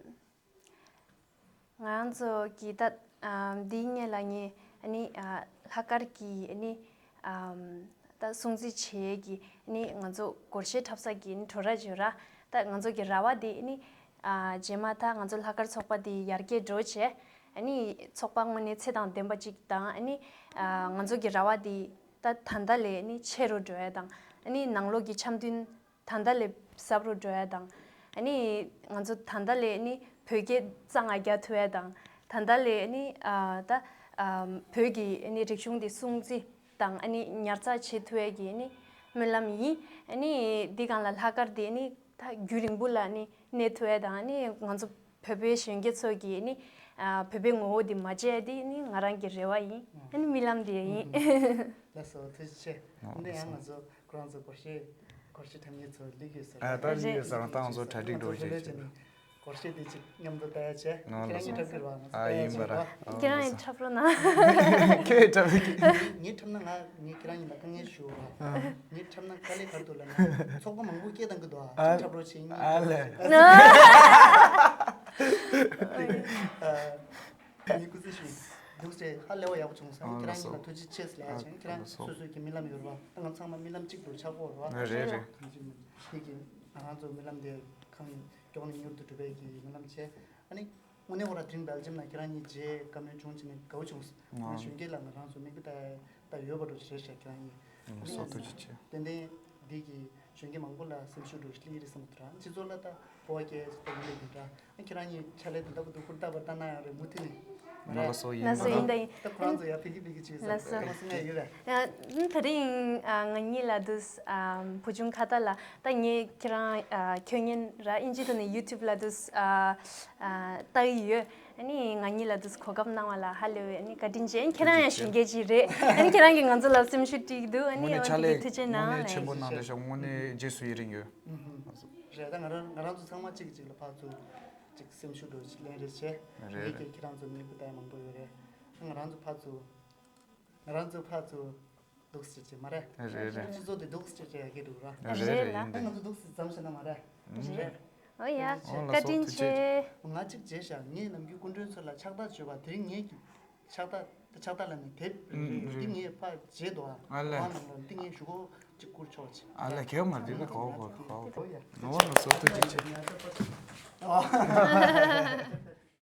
ང་རང་ཚོ་གི་ད། ཨམ། འདིའི་སྔོན་ལ་ངས་ཨ་ནི། ཨ། ལྷག་དཀར་གྱི་ཨ་ནི། ཨམ། ད་སྲུང་བརྩི་བྱེད་ཀྱི་ཨ་ནི་ང་ཚོ་སྒོར་གཞས་འཁྲབ་ས་གི་ཨ་ནི་གྲོགས་ར་ཅིག་ཡོད་ར། ད་ང་ཚོ་གི་ར་བ་དེ་ཨ་ནི། ཨ། རྗེས་མ་ད་ང་ཚོ་ལྷག་དཀར་ཚོགས་པ་དེ་ཡར་རྒྱས་འགྲོ་བྱས། ཨ་ནི་ཚོགས་པ་དངོས་གནས་ཚད་དང་ལྡན་པ་ཅིག་དང་། ཨ་ནི། ཨ། ང་ཚོ་གི་ར་བ་དེ་ད་ད་ལྟ་ལས་ཨ་ནི་ཆེ་རུ་འགྲོ་ཡ་དང་། ཨ་ནི་ནང་ལོགས་ཀྱི་འཆམ་མཐུན་ད་ལྟ་ལས་ཟབ་རུ་འགྲོ་ཡ་དང་། ཨ་ནི་ང་ཚོ་ད་ལྟ་ལས་ཨ་ནི་བོད་སྐད་རྩ་ང་རྒྱག་ཐུབ་ཡ་དང་། ད་ལྟ་ལས་ཨ་ནི། ཨ། ད། ཨ། བོད་ཀྱི་ཨ་ནི་རིག་གཞུང་དེ་སྲུང་བརྩི་དང་ཨ་ནི་ཉར་ཚགས་བྱེད་ཐུབ་ཡ་གི་ཨ་ནི་སྨོན་ལམ་ཡིན། ཨ་ནི་འདི་སྒང་ལ་ལྷག་དཀར་དེ་ཨ་ནི་ད་རྒྱུན་རིང་པོ་ལ་ཨ་ནི་གནས་ཐུབ་ཡ་དང་། ཨ་ནི་ང་ཚོ་བོད་པའི་གཞོན་སྐྱེས་ཚོ་གི་ཨ་ནི། ཨ། བོད་པའི་ངོ་བོ་དེ་མ་བརྗེད་ཡ་དེ་ཨ་ནི་ང་རང་གི་རེ་བ་ཡིན། ཨ་ནི་རྨི་ལམ་དེ་ཡིན། ལགས་སོ། ཐུགས་རྗེ་ཆེ། འདི་ཡང་ང་ཚོ་ཁོ་རང་ཚོ་སྒོར་གཞས་སྒོར་གཞས་འཁྲབ་མཁན་ཚོ་སླེབས་ཡོད་ས་རེད། ཨ། ད་སླེབས་ཡོད་ས་རེད། ད་ང་ཚོ་གྲ་སྒྲིག་འགྲོ་བྱེད་ཀྱི། སྒོར་གཞས་དེ་ཅིག་མཉམ་དུ་ལྟ་ཡ་བྱས། ཁྱེད་རང་གིས་འཁྲབ་ཀྱི་རེད་པ། ང་ཚོ་ལྟ་ཡ་བྱས་རེད་པ། ཨ། ཡིན་པ་རེད། ཨ། ཁྱེད་རང་གིས་འཁྲབ་རོགས་གནང་། ཁྱེད་འཁྲབ་ཀྱི། ངས་འཁྲབ་ན་ང་ངས་ཁྱེད་རང་གཉིས་ལ་དཀའ་ངལ་ཞུ་བ། ཨ། ངས་འཁྲབ་ན་དཀའ་ལས་ག་རེ་འདུག་ལབ་ན། ཚོགས་པ་མང་པོ་སྐད་བཏང་གི་འདུག་ཨ། ཁྱེད་འཁྲབ་རོགས་བྱེད། ཨ་ལས། ངས་སྐུ་ཚེ་ཞུ། འདུག་སེ་ཧ་ལས་པ་ཡག་པོ་བྱུང་སོང་། ཨ། ཁྱེད་རང་གཉིས་ལ་ཐུགས་རྗེ་ཆེ་ལབ་ཡ་བྱས། ཁྱེད་རང་སོ་སོའི་གི་རྨི་ལམ་ཡོད་རེད་པ། ད་ང་ཚང་མ་རྨི་ལམ་གཅིག་ཏུ་ཆགས་ཀྱི་ཡོད་རེད་པ། རེད་རེད། ཐུགས་རྗེ་ཆེ། དེ་གི་ང་རང་ཚོ་རྨི་ལམ་དེ་གང་མགྱོགས་ནས་མྱུར་དུ་འགྲུབ་པའི་གི་རྨི་ལམ་བྱས། ཨ་ནི་དངོས་གནས་ཁོ་ར་དེ་རིང་སྦེལ་ཇམ་ནང་ཁྱེད་རང་གཉིས་མཇལ་བཀའ་མོལ་བྱུང་བྱས་ནས་དགའ་བོ་བྱུང་སོང་། ང་གཞོན་སྐྱེས་ལ་ང་རང་ཚོ་མིག་དཔེ་ལྟ་ད་ཡོད་པ་འགྲོ་ཞེས་བཤད་ཀྱང་ཡིན། ཨ། སོ་ཐུགས་རྗེ་ཆེ། ཏན་ཏན་འདི་གི་གཞོན་སྐྱེས་མང་པོ་ལ་སེམས་ཤུགས་འགྲོ་ཞིག་སླེབས་རེད་བསམ་གྱི་འདུག་སྤྱི་ཚོགས་ལ་ད་འབོ་བ་སྐྱེལ་ད་ཡིན་ལས་ཡིན་འདྲ། ཨ། ཁྱེད་རང་གཉིས་ཕྱག་ལས་དེ་འདྲ་པོ་འདུག་ཧུར་ཐག་པ་ལྟ་ན་ཡང་རེད། མུ་མཐུད་ནས་མ་རེད། ལགས་སོ། ཡིན། ལགས་སོ། ཡིན་ད་ཡིན། ད་ཁོ་རང་ཚོ་ཡར་ཕེབས་ཀྱི་ཕེབས་ཀྱི་བྱེད་ས། ལགས་སོ། ཁོ་རང་ཚོ་ཡར་ཡོད་རེད། ཨ། དེ་རིང་ང་གཉིས་ལ་འདུག་ཨ། བུ་ཆུང་ཁ་ཏ་ལ། ད་ངས་ཁྱེད་རང་ཨ། ཁྱོད་ཉིན་ར་ཨིན་ཇི་ཐོག་ནས་ཡུ་ཊུབ་ལ་འདུག་ཨ། ཨ། ལྟ་གི་ཡོད། ཨ་ནི་ང་གཉིས་ལ་འདུག་གོ་སྐབས་གནང་བ་ལ་ཧ་ལས་པའི་ཨ་ནི་བཀའ་དྲིན་ཆེ། ཨ་ནི་ཁྱེད་རང་ཡང་གཞོན་སྐྱེས་ཅིག་རེད། ཨ་ནི་ཁྱེད་རང་གིས་ང་ཚོ་ལ་སེམས་ཤུགས་སྤྲད་ཀྱི་འདུག་ཨ་ནི་དངོས་གནས་ཕྱག་ལས་ཐུགས་རྗེ་གནང་། དངོས་གནས་ཆེན་པོ་གནང་། ལགས་སོ། དངོས་གནས་རྗེས་སུ་ཡི་རང་ཡོད། རེད། ད་ང་རང་ང་རང་ཚོ་ཚང་མ་གཅིག་གིས་གཅིག་ལ་ཕར་ཚུར་གཅིག་སེམས་ཤུགས་འགྲོ་ཞིག་ལེན་རེས་བྱས། རེད། ངས་ཀྱང་ཁྱེད་རང་ཚོ་མི་བུ་ད་མང་པོ་ཡོད་རེད། ང་རང་ཚོ་ཕར་ཚུར་ང་རང་ཚོ་ཕར་ཚུར་འདུག་སེ་བྱེད་མ་རེད། རེད་རེད། སྤྱི་ཚོགས་དེ་འདུག་སེ་བྱེད་ཡག་གི་འདུག་ར། རེད་རེད། ཡིན། ད་ང་ཚོ་འདུག་སེ་མཚམས་བཞག་ན་མ་རེད། རེད། ཨོ་ཡ། ཨོ་ལགས་སོ། བཀའ་དྲིན་ཐུགས་རྗེ་ཆེ། ཆེ། ང་གཅིག་བྱས་ཤག་ངས་ནམ་རྒྱུན་སྐུ་མགྲོན་ཚོ་ལ་ཕྱག་རྟགས་བྱོས་པ། དེ་རིང་ངས་ཀྱི་ཕྱག་རྟགས་ཕྱག་རྟགས་ལ་ནི་དེབ་རེད། འདི་ངས་ཕར་བརྗེད་འདུག་ཨ། ཨ་ལས། ཁོང་ནང་ལ་འདི་ངས་ཞུ་སྒོ་གཅིག་བསྐུར་ཆོག་ཅིག་ཨ་ལས། གལ་མ་འདི་ན་གོ་གོ་གོ། ཨོ་ཡ། ཨོ་ལགས་སོ། ཐུགས་རྗེ་ཆེ། ཨོ།